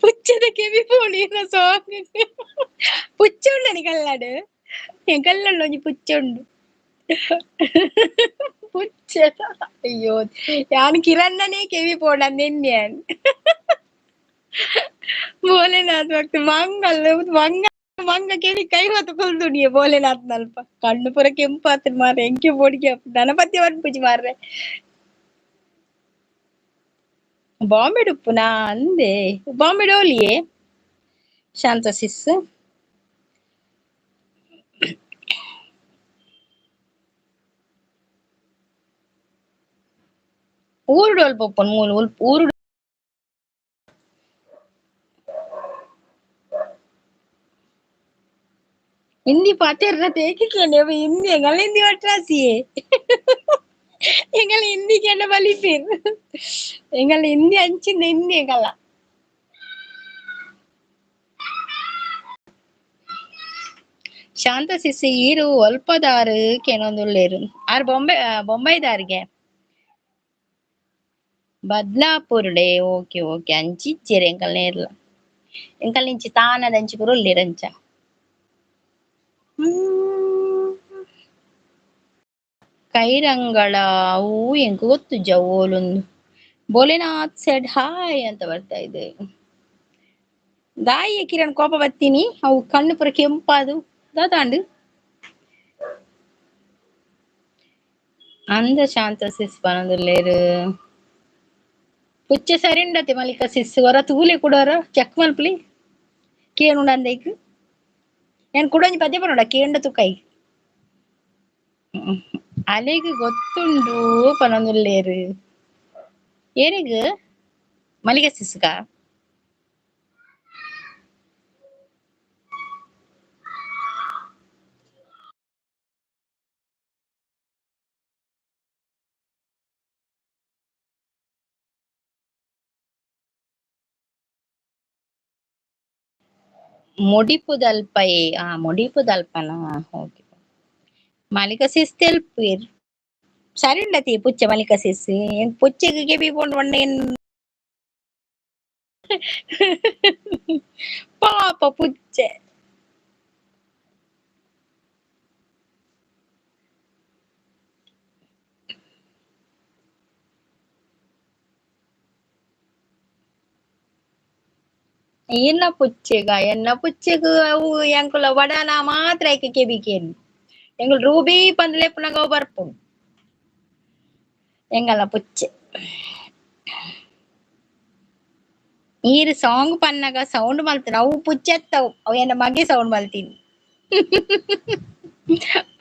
ಪುಚ್ಚದ ಕೆವಿ ಪೋಣಿ ಸಾಂಗ್ ಪುಚ್ಚ ಉಂಡನಿ ಕಲ್ಲಾಡು ಕಲ್ಲುಂಡು ಒಂಜಿ ಪುಚ್ಚ ಉಂಡು ಪುಚ್ಚ ಅಯ್ಯೋ ಯಾನ್ ಕಿರಣ್ಣನೇ ಕೆವಿ ಪೋಡ ನಿನ್ನೆ ಭೋಲೆನಾಥ್ ಭಕ್ತ ಮಂಗಲ್ ಮಂಗ ಮಂಗ ಕೆವಿ ಕೈ ಹೊತ್ತು ಕುಲ್ದುಣಿಯೆ ಭೋಲೆನಾಥ್ ನಲ್ಪ ಕಣ್ಣು ಪೂರ ಕೆಂಪಾತ್ರಿ ಮಾರ್ರೆ ಎಂಕೆ ಪೋಡಿಗೆ ಗಣಪತಿ ಪೂಜೆ ಮಾರ್ರೆ ಬಾಂಬೆ ಉಪ್ಪುನಾ ಅಂದೆ ಬಾಂಬೆ ಡೋಲಿಯೇ ಶಾಂತ ಸಿಸ್ ಊರು ಡೋಲ್ ಪೊಪ್ಪನ್ ಮೂಲು ಊರು ಹಿಂದಿ ಪಾತೆರ್ನ ತೇಕಿಕೇನೆ ಹಿಂದಿ ಎಂಗಲ ಹಿಂದಿ ಒಟ್ರಾಸಿಯೇ ಎಂಗಲ ಹಿಂದಿ ಕೆಂಡ ಬಲಿಪೇರ್ ಎಂಗಲ ಹಿಂದಿ ಅಂಚಿಂದ ಹಿಂದಿ ಎಂಗಲ ಶಾಂತ ಸಿಸಿ ಈರು ಅಲ್ಪದಾರು ಕೆನೊಂದುಲ್ಲೇರು ಆರ್ ಬೊಂಬೆ ಬೊಂಬೈದಾರ್ಗೆ ಬದ್ಲಾಪುರ್ಡೆ ಓಕೆ ಓಕೆ ಅಂಚಿಚ್ಚೇರು ಎಂಕಲ್ ನೇರ್ಲ ಎಂಕಲ್ ಇಂಚಿ ತಾನದ ಅಂಚಿ ಪೂರ ಉಲ್ಲೇರ್ ಅಂಚ. ಕೈರಂಗಳ ಅವು ಎಂಕ್ ಗೊತ್ತುಜ್ಜ ಓಲುಂದು ಭೋಲೆನಾಥ್ ಸೆಡ್ ಹಾಯ್ ಅಂತ ಬರ್ತಾ ಇದೆ. ದಾಯಿ ಕಿರಣ್ ಕೋಪ ಬತ್ತೀನಿ ಅವು ಕಣ್ಣು ಪೂರ ಕೆಂಪಾದು ದಾದಾಂಡು ಅಂದ ಶಾಂತ ಸಿಸ್ ಪನೊಂದುಲ್ಲೇರು ಪುಚ್ಚೆ ಸರಿಂಡತೆ ಮಲ್ಲಿಕ ಸಿಸ್ ಹೊರ ತೂಲೆ ಕೂಡೋರ ಚೆಕ್ ಮಲ್ಪಲಿ ಕೇನುಂಡ ಅಂದೈಕ್ నేను ಕುಡೊಂಜಿ ಪದ್ಯ ಪನೊಡ ಕೇಂಡ ತುಕೈ ಅಲೆಗ್ ಗೊತ್ತುಂಡು ಪನೊಂದುಲ್ಲೇರು ಏರೆಗ್ ಮಲ್ಲಿಗೆ ಸಿಸ್ಗ ಮುಡಿಪುದಲ್ಪಯೆ ಆ ಮುಡಿಪುದಲ್ಪನ ಓಕೆ ಮಲ್ಲಿಕ ಸಿಸ್ ತೆಲ್ಪುವೆರ್ ಸರಿ ಉಂಡತಿ ಪುಚ್ಚೆ ಮಲ್ಲಿಕ ಸಿಸ್ ಎಂಕ್ ಪುಚ್ಚೆಗ್ ಕೆಬಿ ಪೋಂಡು ಪಂಡ ಏನ್ ಪಾಪ ಪುಚ್ಚೆ ಎನ್ನ ಪುಚ್ಚೆಗ ಎನ್ನ ಪುಚ್ಚೆಗ್ ಅವು ಎಂಕುಲ ವಡನ ಮಾತ್ರ ಐಕೆ ಕೆಬಿ ಕೇನ್ ಎಂಕುಲು ರೂಬಿ ಪಂದ್ ಲೆಪ್ಪುನಗ ಅವು ಬರ್ಪುಂಡು ಎಂಗಲ ಪುಚ್ಚೆ ಈರ್ ಸಾಂಗ್ ಪನ್ನಗ ಸೌಂಡ್ ಮಲ್ತನ ಅವು ಪುಚ್ಚೆತ್ತವು ಅವು ಎನ್ನ ಮಗೆ ಸೌಂಡ್ ಮಲ್ತೀನಿ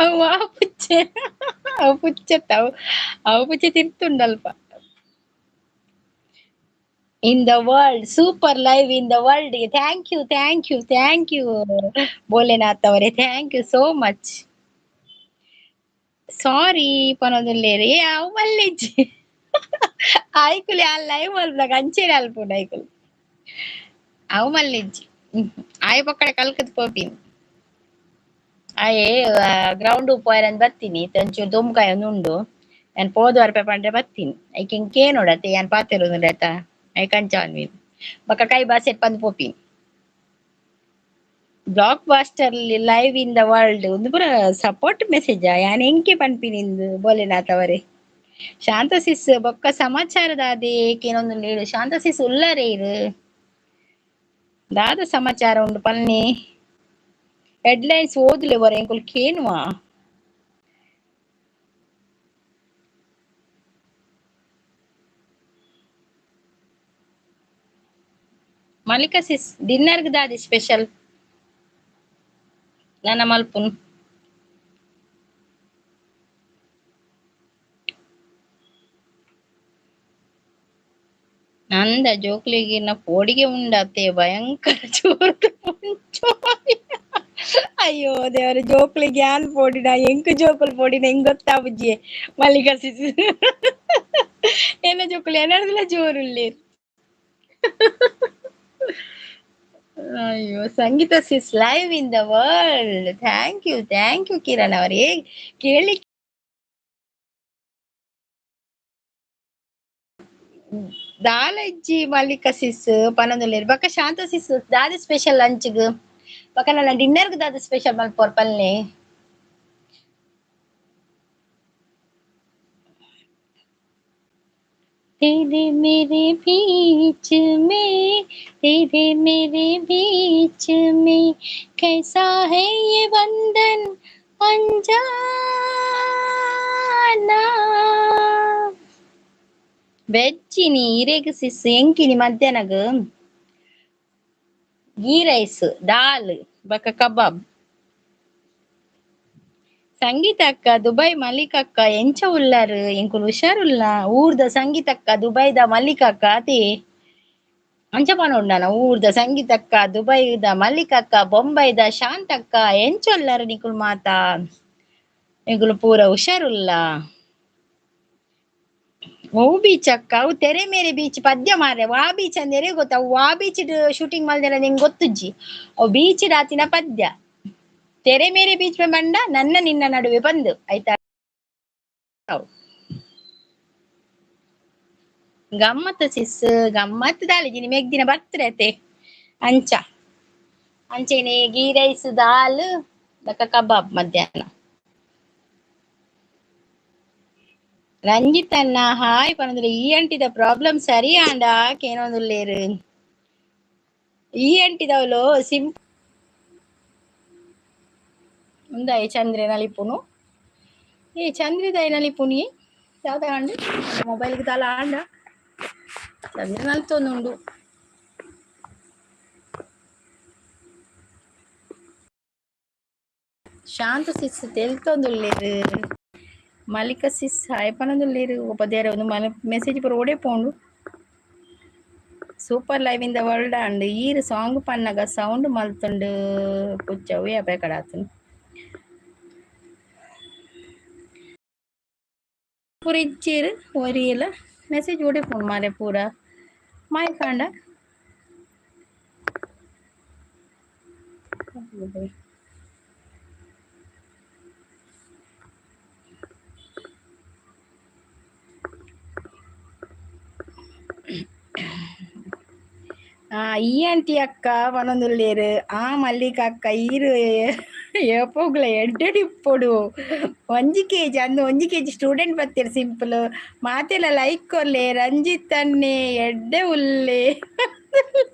ಅವು ಆ ಪುಚ್ಚೆ ಅವು ಪುಚ್ಚೆತ್ತವು ಅವು ಪುಚ್ಚೆ ತಿರ್ತುಂಡಲ್ಪ. In the world super live in the world thank you thank you thank you Bholenath ಅವರೇ thank you so much. Sorry ಪನೊಂದುಲ್ಲೇರು ಏ ಅವು ಮಲ್ಲೆಜ್ಜಿ ಐಕುಲು ಆ ಲೈವ್ ಮಲ್ಪುನಗ ಅಂಚೆನೆ ಅಲ್ಪುಂಡು ಐಕುಲು ಅವು ಮಲ್ಲೆಜ್ಜಿ ಆಯ್ ಪಕ್ಕಡೆ ಕಲ್ಕದ್ ಪೋಪಿನಿ ಆಯೆ ಗ್ರೌಂಡ್ ಪೋಯೆರೆ ಬರ್ತೀನಿ ಒಂಚೂರು ದೊಂಬುಕಾಯಿ ಒಂದು ಉಂಡು ಯಾನ್ ಪೋದು ಅರ್ಪೆ ಪಂಡ್ರೆ ಬತ್ತೀನಿ. ಐಕ್ ಇಂಕೇನೋಡತ್ತೆ ಯಾನ್ ಪಾತೆರುಂದುಂಡತ್ತ ಐಕಂಚಾನ್ವಿ ಬೊಕ ಕೈ ಬಾಸೆಟ್ ಪಂದ್ ಪೋಪಿನಿ. Blockbuster live in the world ಒಂದು ಪೂರ ಸಪೋರ್ಟ್ ಮೆಸೇಜ್ ಯಾನ್ ಎಂಕೆ ಪನ್ಪಿನಿ ಇಂದು ಬೋಲೆನಾಥ್ ಅವರೇ. ಶಾಂತ ಸಿಸ್ ಬೊಕ್ಕ ಸಮಾಚಾರದಾದೆ ಕೇನೊಂದು ಶಾಂತ ಸಿಸ್ ಉಲ್ಲರೇ ಇರು. ದಾದ ಸಮಾಚಾರ ಉಂಡು ಪನ್ನಿ. ಹೆಡ್ಲೈನ್ಸ್ ಓದ್ಲೆ ಬರ ಎಂಕುಲು ಕೇನುವ. ಮಲ್ಲಿಕಾ ಸಿಸ್ ಡಿನ್ನರ್ಗ್ ದಾದಿ ಸ್ಪೆಷಲ್ ನನ ಮಲ್ಪುನು. ನಂದ ಜೋಕ್ಲೆಗಿನ ಪೋಡಿಗೆ ಉಂಡತೆ ಭಯಂಕರ ಜೋರು. ಅಯ್ಯೋ ದೇವರ, ಜೋಕ್ಲಿಗೆ ಯಾನ್ ಪೋಡಿನ ಎಂಕ್ ಜೋಕುಲು ಪೋಡಿನ ಹೆಂಗ್ ಗೊತ್ತಾ ಬುಜ್ಜಿ ಮಲ್ಲಿಕಾ ಸಿಸ್. ಎನ್ನ ಜೋಕುಲು ಎನ್ನಡ್ದಲ ಜೋರುಲ್ಲೇರ್. ಅಯ್ಯೋ Sangeetha sis live in the world. Thank you thank you Kiran ಅವರೇ. ಕೇಳಿ ದಾಲಜ್ಜಿ ಮಲ್ಲಿಕಾ ಸಿಸ್ ಪನೊಂದುಲ್ಲೆರ್. ಬೊಕ ಶಾಂತ ಸಿಸ್ ದಾದ ಸ್ಪೆಷಲ್ ಲಂಚ್ಗ್ ಬೊಕ ನನ ಡಿನ್ನರ್ಗ್ ದಾದ ಸ್ಪೆಷಲ್ ಮಲ್ಪೊರ್ ಪನ್ಲೆ. तेरे मेरे बीच में, तेरे मेरे बीच में कैसा है ये बंधन अनजाना. ವೆಜ್ಜಿನಿ ಇರೆಗ್ ಸಿಸ್ ಎಂಕಿನಿ ಮಧ್ಯಾಹ್ನಗ್ ಗೀ ರೈಸ್ ದಾಲ್ ಬೊಕ ಕಬಾಬ್. ಸಂಗೀತ ಅಕ್ಕ ದುಬೈ ಮಲ್ಲಿಕ ಅಕ್ಕ ಎಂಚ ಉಲ್ಲಾರು ಎಂಕುಲು ಹುಷಾರುಲ್ಲ. ಊರ್ದ ಸಂಗೀತ ಅಕ್ಕ ದುಬೈದ ಮಲ್ಲಿಕ ಅಕ್ಕ ಅತಿ ಅಂಚ ಪನೊಂಡನ. ಊರ್ದ ಸಂಗೀತಕ್ಕ ದುಬೈದ ಮಲ್ಲಿಕಕ್ಕ ಬೊಂಬೈದ ಶಾಂತಕ್ಕ ಎಂಚ ಉಲ್ಲಾರು ನಿಕುಲು ಮಾತಾ. ಎಂಕುಲು ಪೂರ ಹುಷಾರುಲ್ಲ. ಓ ಬೀಚ್ ಅಕ್ಕ ಅವು ತೆರೆ ಮೇರೆ ಬೀಚ್ ಪದ್ಯ ಮಾರ್ರೆ. ವಾ ಬೀಚ್ ಅಂದೇರೆ ಗೊತ್ತ? ಅವು ವಾ ಬೀಚ್ ಶೂಟಿಂಗ್ ಮಲ್ದೆರ ನಿಂಗೆ ಗೊತ್ತುಜ್ಜಿ. ಅವು ಬೀಚ್ ರಾತಿನ ಪದ್ಯ. ತೆರೆ ಮೇರೆ ಬೀಚ್ ಬಂಡ ನನ್ನ ನಿನ್ನ ನಡುವೆ ಬಂದು ಆಯ್ತಾ. ಗಮ್ಮತ್ ಸಿಸ್ ಗಮ್ಮತ್ ದಾಳಿಜಿನಿ ಮೆಗ್ದಿನ ಬರ್ತಡೆ ಅತೆ ಅಂಚ ಅಂಚೆನೆ ಗೀ ರೈಸ್ ದಾಲ್ ಬೊಕ ಕಬಾಬ್ ಮಧ್ಯಾಹ್ನ. ರಂಜಿತ್ ಅಣ್ಣ ಹಾಯ್ ಪನೊಂದುಲ್ಲೆ. ಈ ಅಂಟಿದ ಪ್ರಾಬ್ಲಮ್ ಸರಿ ಆಂಡ ಕೇನೊಂದುಲ್ಲೇರು. ಈ ಅಂಟಿದವಳು ಸಿಂ ಉಂದಾಯೆ ಚಂದ್ರೆ ನಲಿಪುನು. ಏ ಚಂದ್ರಿದಾಯ ನಲಿಪುನಿ ದಾದ ಆಂಡ್ ಮೊಬೈಲ್ಗೆ ದಾಲ ಆಂಡ ಚಂದ್ರ ನಲ್ತೊಂದುಂಡು. ಶಾಂತ ಸಿಸ್ ತೆಲ್ತೊಂದುಲ್ಲೇರು. ಮಲ್ಲಿಕ ಸಿಸ್ ಹಾಯ್ ಪನೊಂದುಲ್ಲೇರು. ಉಪದೇರ ಒಂದು ಮನ ಮೆಸೇಜ್ ಪೂರ ಓಡೆ ಪೋಂಡು. Super live in the world and ಈರ್ ಸಾಂಗ್ ಪನ್ನಗ ಸೌಂಡ್ ಮಲ್ತುಂಡು ಪುಚ್ಚವು ಅಪೆ ಕಡಾತುಂಡು. ಪೂರ ಇಜ್ಜೆರ್ ಒರಿಯಲ ಮೆಸೇಜ್ ಓಡೆ ಪೋಂಡು ಮಾರೆ ಪೂರ ಮಾಯ್ಕಾಂಡ. ಈ ಆಂಟಿ ಅಕ್ಕ ಪನೊಂದುಲ್ಲೇರು. ಆ ಮಲ್ಲಿಕ ಅಕ್ಕ ಈರು ಏಪೋಗ್ಲ ಎಡ್ಡೆಡ್ ಇಪ್ಪೊಡು. ಒಂಜಿ ಕೆಜಿ ಅಂದು ಒಂಜಿ ಕೆಜಿ ಸ್ಟೂಡೆಂಟ್ ಬತ್ತೆರ್ ಸಿಂಪಲ್. ಮಾತೆಲ್ಲ ಲೈಕ್ ಕೊರ್ಲೆ. ರಂಜಿತ್ ಅಣ್ಣೆ ಎಡ್ಡೆ ಉಲ್ಲೆ.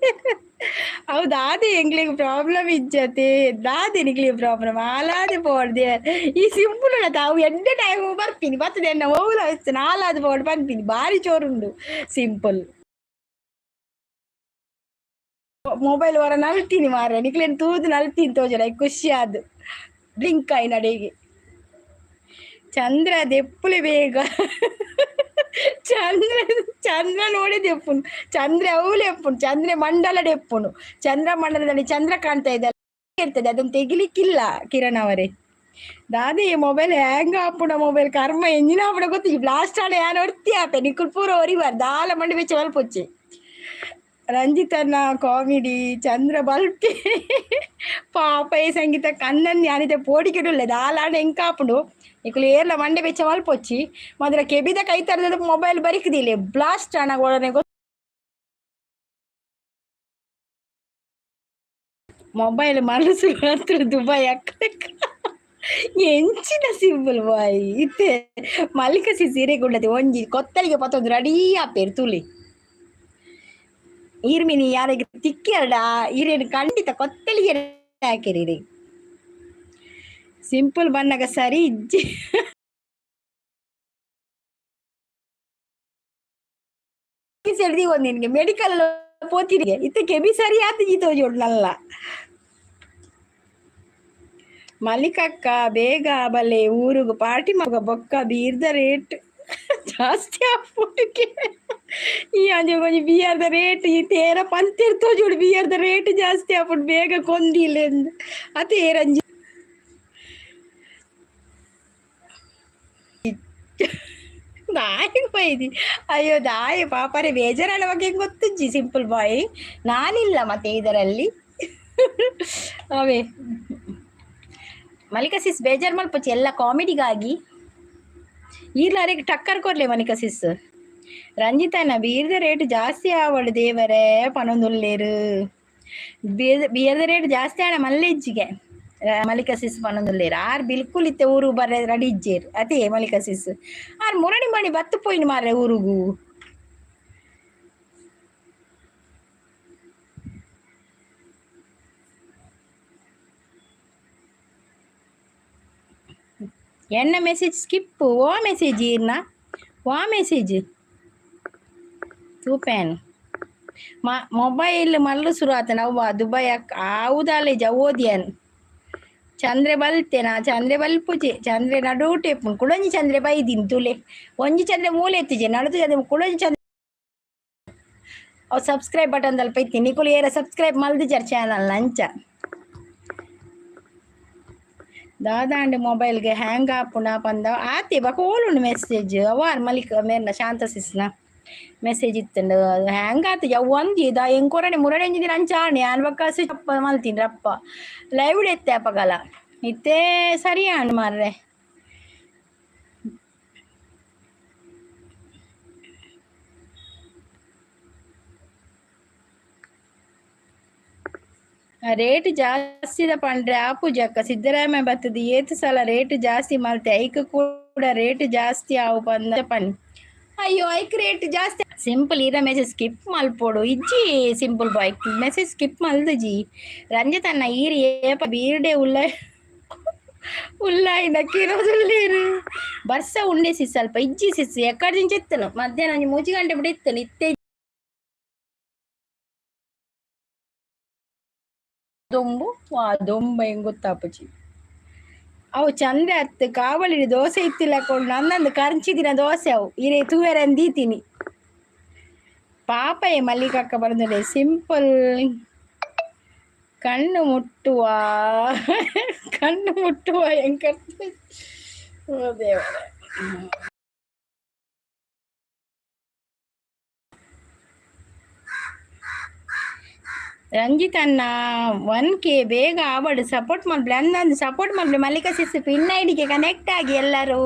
ಅವು ದಾದೆ ಎಂಕ್ಲೆಗ್ ಪ್ರಾಬ್ಲಮ್ ಇಜ್ಜತೆ ದಾದೆ ನಿಕ್ಲೆಗ್ ಪ್ರಾಬ್ಲಮ್ ಆಲಾದೆ ಪೋಡ್ದೆ. ಈ ಸಿಂಪಲ್ ಅವು ಎಡ್ಡೆ ಟೈಮ್ ಬರ್ಪಿನಿ ಬರ್ತದೆ ಎನ್ನ ಓಲ ಆಲಾದ್ ಪೋಡ್ ಪನ್ಪಿನಿ ಬಾರಿ ಜೋರುಂಡು ಸಿಂಪಲ್. ಮೊಬೈಲ್ ಹೊರ ನಲ್ತೀನಿ ಮಾರ್ರೆ ನಿಕ್ಲೆನ್ ತೂದು ನಲ್ತೀನಿ ತೋಜಡ ಖುಷಿ ಆದ್ ಬ್ಲಿಂಕ್ ಆಯ್ನಡೆಗೆ. ಚಂದ್ರ ದೆಪ್ಪುಲೆ ಬೇಗ. ಚಂದ್ರ ಚಂದ್ರ ನೋಡಿ ದೆಪ್ಪುನು. ಚಂದ್ರ ಅವುಲು ಎಪ್ಪುನು. ಚಂದ್ರೆ ಮಂಡಲ ಎಪ್ಪುನು. ಚಂದ್ರ ಮಂಡಲದಲ್ಲಿ ಚಂದ್ರ ಕಾಣ್ತಾ ಇದೆ ಇರ್ತದೆ, ಅದನ್ನು ತೆಗಿಲಿಕ್ಕಿಲ್ಲ ಕಿರಣ್ ಅವರೇ. ದಾದೆ ಈ ಮೊಬೈಲ್ ಹ್ಯಾಂಗ್ ಆಪುಣ ಮೊಬೈಲ್ ಕರ್ಮ ಎಂಜಿನ ಆಪುಣ ಗೊತ್ತು. ಈ ಬ್ಲಾಸ್ಟ್ ಆಡ ಯಾನ್ ಒರ್ತಿ ಆಪೆ ನಿಕುಲ್ ಪೂರ ಒರಿವಾರ್ ದಾಲ ಮಂಡಿ ಬೆಚ್ಚ ಮಲ್ಪೊಚ್ಚಿ. ರಂಜಿತನ ಕಾಮಿಡಿ ಚಂದ್ರ ಬಲ್ಪೆ ಪಾಪ ಈ ಸಂಗೀತ ಕಣ್ಣನ್ ಯಾನಿತೆ ಪೋಡಿಕೆಡುಲ್ಲೆ ದಾಲಾಂಡ ಎಂಕಾಪುಂಡು ನಿಕುಲು ಏರ್ಲ ಮಂಡೆ ಬೆಚ್ಚ ಮಲ್ಪೊಚ್ಚಿ ಮಾತ್ರ ಕೆಬಿದ ಕೈ ತರದ ಮೊಬೈಲ್ ಬರಿಕದಿಲ್ಲ ಬ್ಲಾಸ್ಟ್ ಅಣ್ಣ ಒಡನೆ. ಮೊಬೈಲ್ ಮನಸ್ಸು ಮಾತ್ರ ದುಬೈ ಅಕ್ಕ. ಎಂಚಿನ ಸಿಂಪಲ್ ಬಾಯ್ ಇತ್ತೆ ಮಲ್ಲಿಕ ಸೀರೆ ಗುಂಡತಿ ಒಂಜಿ ಕೊತ್ತಲಿಗೆ ಪತ್ತೊಂದು ರೆಡಿ ಆಪೇರು ತುಲಿ. ಈರ್ಮಿನಿ ಯಾರಿಗೆ ತಿಕ್ಕಿಯರ್ಡ ಈರೇನು ಖಂಡಿತ ಕೊತ್ತಲಿಗೆ ಹಾಕಿರಿ. ಸಿಂಪಲ್ ಬನ್ನಗ ಸರಿ ಇಜ್ಜಿ. ಒಂದು ನಿನಗೆ ಮೆಡಿಕಲ್ ಪೋತಿರಿಗೆ ಇತ್ತ ಕೆಬಿ ಸರಿ ಆತು ಜೀತೋಜೋಡ್ನಲ್ಲ. ಮಲ್ಲಿಕಕ್ಕ ಬೇಗ ಬಲ್ಲೆ ಊರುಗು ಪಾರ್ಟಿ ಮಗ ಬೊಕ್ಕ ಬೀರ್ದ ರೇಟ್ ಜಾಸ್ತಿ ಆಪುಂಡುಗೆ. ಈ ಅಂಜೆ ಒಂಜಿ ಬಿಯರ್ದ ರೇಟ್ ಈ ತೇರ ಪಂತಿರ್ ತೋಜೋಡು ಬಿಯರ್ದ ರೇಟ್ ಜಾಸ್ತಿ ಆಪುಂಡು ಬೇಗ ಕೊಂದಿಲ್ಲ ಅತೆ ಏರಂಜಿ ದಾಯಿ ಬೈದಿ. ಅಯ್ಯೋ ದಾಯಿ ಪಾಪರೆ ಬೇಜಾರಲ್ಲ ಬಗ್ಗೆ ಗೊತ್ತುಜ್ಜಿ ಸಿಂಪಲ್ ಬಾಯ್ ನಾನಿಲ್ಲ ಮತ್ತೆ ಇದರಲ್ಲಿ ಅವೇ. ಮಲ್ಲಿಕಾ ಸಿಸ್ ಬೇಜಾರು ಮಲ್ಪೊಚ್ಚಿ, ಎಲ್ಲ ಕಾಮಿಡಿಗಾಗಿ. ಈರ್ಲಾರಿಗೆ ಟಕ್ಕರ್ ಕೊರ್ಲೆ ಮಲ್ಲಿಕಾ ಸಿಸ್. ರಂಜಿತನ ಬೀರ್ದ ರೇಟ್ ಜಾಸ್ತಿ ಆವಡು ದೇವರೇ ಪನೊಂದುಲ್ಲೇರು. ಬೀರ್ದ ರೇಟ್ ಜಾಸ್ತಿ ಆಣ ಮಲ್ಲೆಜ್ಜಿಗೆ ಮಲ್ಲಿಕಾ ಸಿಸ್ ಪನೊಂದುಲ್ಲೇರು. ಆರ್ ಬಿಲ್ಕುಲ್ ಇತ್ತೆ ಊರು ಬರ್ರೆ ರೆಡಿ ಇಜ್ಜೇರು ಅದೇ ಮಲ್ಲಿಕಾ ಸಿಸ್. ಆರ್ ಮುರಣಿ ಮಣಿ ಬತ್ತು ಪೋಯಿನ ಮಾರ್ರೆ ಊರುಗು. ಎನ್ನ ಮೆಸೇಜ್ ಸ್ಕಿಪ್ ಓ ಮೆಸೇಜ್ ಈರ್ನ ವಾ ಮೆಸೇಜ್ ತೂಪೇನ್ ಮೊಬೈಲ್ ಮಲ್ಲು ಶುರು ಆತನ ಅವ್ವ ದುಬೈ ಆವುದಾಲೆ ಓದಿಯನ್. ಚಂದ್ರೆ ಬಲ್ತೆನಾ ಚಂದ್ರೆ ಬಲ್ಪುಜೆ ಚಂದ್ರೆ ನಡುಟೆ ಕುಡೊಂಜಿ ಚಂದ್ರೆ ಬೈದಿನ್ ತುಲೆ. ಒಂಜಿ ಚಂದ್ರೆ ಮೂಲೆ ಎತ್ತಿಜೆ ನಡುತು ಚಂದ್ರೆ ಕುಡೊಂಜಿ ಚಂದ್ರೆ. ಅವು ಸಬ್ಸ್ಕ್ರೈಬ್ ಬಟನ್ ದಲ್ಪ ಇತ್ತಿ ನಿಕುಲು ಏರ ಸಬ್ಸ್ಕ್ರೈಬ್ ಮಲ್ದಿಜರ್ ಚಾನಲ್ ಅಂಚ. ದಾದಾಂಡ ಮೊಬೈಲ್ಗೆ ಹ್ಯಾಂಗ್ ಆಪುಂಡ ಪಂದ ಆತೆ ಬೊಕ ಓಲುಂಡು ಮೆಸೇಜ್ ಅವಾರ್ ಮಲಿಕ ಮೇರ್ನ ಶಾಂತ ಸಿಸ್ನ ಮೆಸೇಜ್ ಇತ್ತುಂಡು ಹ್ಯಾಂಗ್ ಆತ ಒಂಜಿ ದಾ ಎಂಕೊರನೆ ಮುರಣೆ ಒಂಜಿ ದಿನ ಅಂಚ ಆಂಡ್ ಯಾನ್ ಬೊಕ್ಕ ಸ್ವಿಚ್ ಮಲ್ತಿನಿ ರಪ್ಪ ಲೈವ್ ಇತ್ತೆ ಅಪಗಲ ಇತ್ತೆ ಸರಿ ಆಂಡ್ ಮಾರ್ರೆ. ರೇಟ್ ಜಾಸ್ತಿದ ಪಂಡ್ರೆ ಆಪುಜಕ್ಕ ಸಿದ್ದರಾಮಯ್ಯ ಬತ್ತದ ಏತ್ ಸಲ ರೇಟ್ ಜಾಸ್ತಿ ಮಲ್ತೆ ಐಕ್ ಕೂಡ ರೇಟ್ ಜಾಸ್ತಿ ಆವು ಪಂದ ಪನ್. ಅಯ್ಯೋ ಐಕ್ ರೇಟ್ ಜಾಸ್ತಿ. ಸಿಂಪಲ್ ಇರ ಮೆಸೇಜ್ ಸ್ಕಿಪ್ ಮಲ್ಪೊಡು ಇಜ್ಜಿ ಸಿಂಪಲ್ ಬಾಯ್ ಮೆಸೇಜ್ ಸ್ಕಿಪ್ ಮಲ್ದುಜಿ. ರಂಜಿತಣ್ಣ ಈರ್ ಏಪ ಬೀರ್ಡೆ ಉಲ್ಲ ಉಲ್ಲಾಯಿನ ಕಿರೋದುಲ್ಲೇರು ಬರ್ಸ ಉಂಡೆ ಸಿಸ್ ಸ್ವಲ್ಪ ಇಜ್ಜಿ ಸಿಸ್ ಎಕ್ಕಡ್ ಇತ್ತನು ಮಧ್ಯಾಹ್ನ ಒಂಜಿ ಮೂಜಿ ಗಂಟೆ ಬಿಡ ಇತ್ತನು ಇತ್ತೆ ದೊಂಬು ವಾ ದೊಂಬ ಹೆಂಗ್ ಗೊತ್ತಾಪುಜಿ. ಅವು ಚಂದ ಅತ್ತು ಕಾವಳಿ ದೋಸೆ ಇತ್ತಿಲ್ಲ ಕೊಂಡು ನನ್ನಂದು ಕರ್ಂಚಿದಿನ ದೋಸೆ ಅವು ಇರೆ ತೂವೆರೆ ದೀತೀನಿ. ಪಾಪಯೇ ಮಲ್ಲಿಕಕ್ಕ ಬಂದರೆ ಸಿಂಪಲ್ ಕಣ್ಣು ಮುಟ್ಟುವ ಕಣ್ಣು ಮುಟ್ಟುವ ಹೆಂಗ್ ದೇವರೇ. ರಂಜಿತ್ ಅಣ್ಣ 1K ಬೇಗ ಆವಡು ಸಪೋರ್ಟ್ ಮಲ್ಪಲೆ ಅಂದಂದು ಸಪೋರ್ಟ್ ಮಲ್ಪಲೆ ಮಲ್ಲಿಕಾ ಸಿಸ್ ಪಿನ್ ಐಡಿಗೆ ಕನೆಕ್ಟ್ ಆಗಿ ಎಲ್ಲರೂ.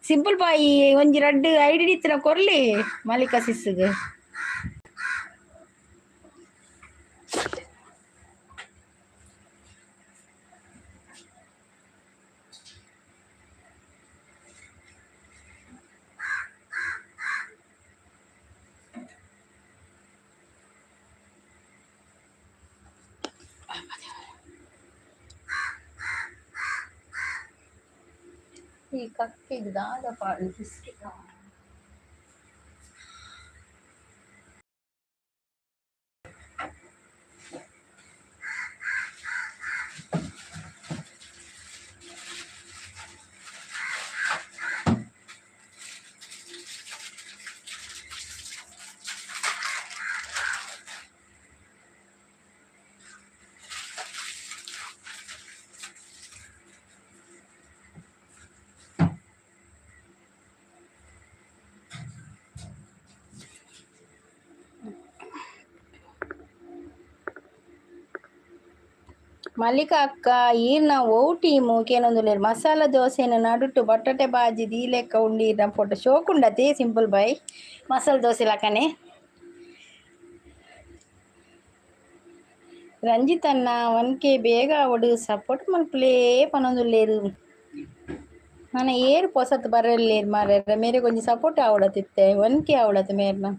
ಸಿಂಪಲ್ ಬಾಯಿ ಒಂಜಿ ರಡ್ಡ್ ಐಡಿ ಇತ್ತಿನ ಕೊರ್ಲಿ ಮಲ್ಲಿಕಾ ಸಿಸ್ಗೆ. ಈ ಕಕ್ಕೆಗ್ ದಾದ ಪಾಡ್ ಬಿಸ್ಕೆಟ್. ಮಲ್ಲಿಕಾ ಅಕ್ಕ ಈರ್ನ ಓ ಟೀಮು ಕೇನೊಂದುಲ್ಲೆರ್. ಮಸಾಲ ದೋಸೆನ ನಡುಟು ಬಟಾಟೆ ಬಾಜಿ ದೀಲೆಕ್ಕ ಉಂಡು ಈರ್ನ ಫೋಟೋ ಶೋಕುಂಡತೆ ಸಿಂಪಲ್ ಬಾಯ್ ಮಸಾಲ ದೋಸೆ ಲಕನೆ. ರಂಜಿತ್ ಅಣ್ಣ 1K ಬೇಗ ಆವಡು ಸಪೋರ್ಟ್ ಮಲ್ಪುಲೇ ಪನೊಂದುಲ್ಲೆರ್. ನನ ಏರ್ ಪೊಸತ್ ಬರಲ್ಲೇರ್ ಮಾರ್ರೆ, ಮೇರೆಗ್ ಒಂಜಿ ಸಪೋರ್ಟ್ ಆವಡತಿತ್ತೆ, 1K ಆವಡತ್ ಮೇರ್ನ.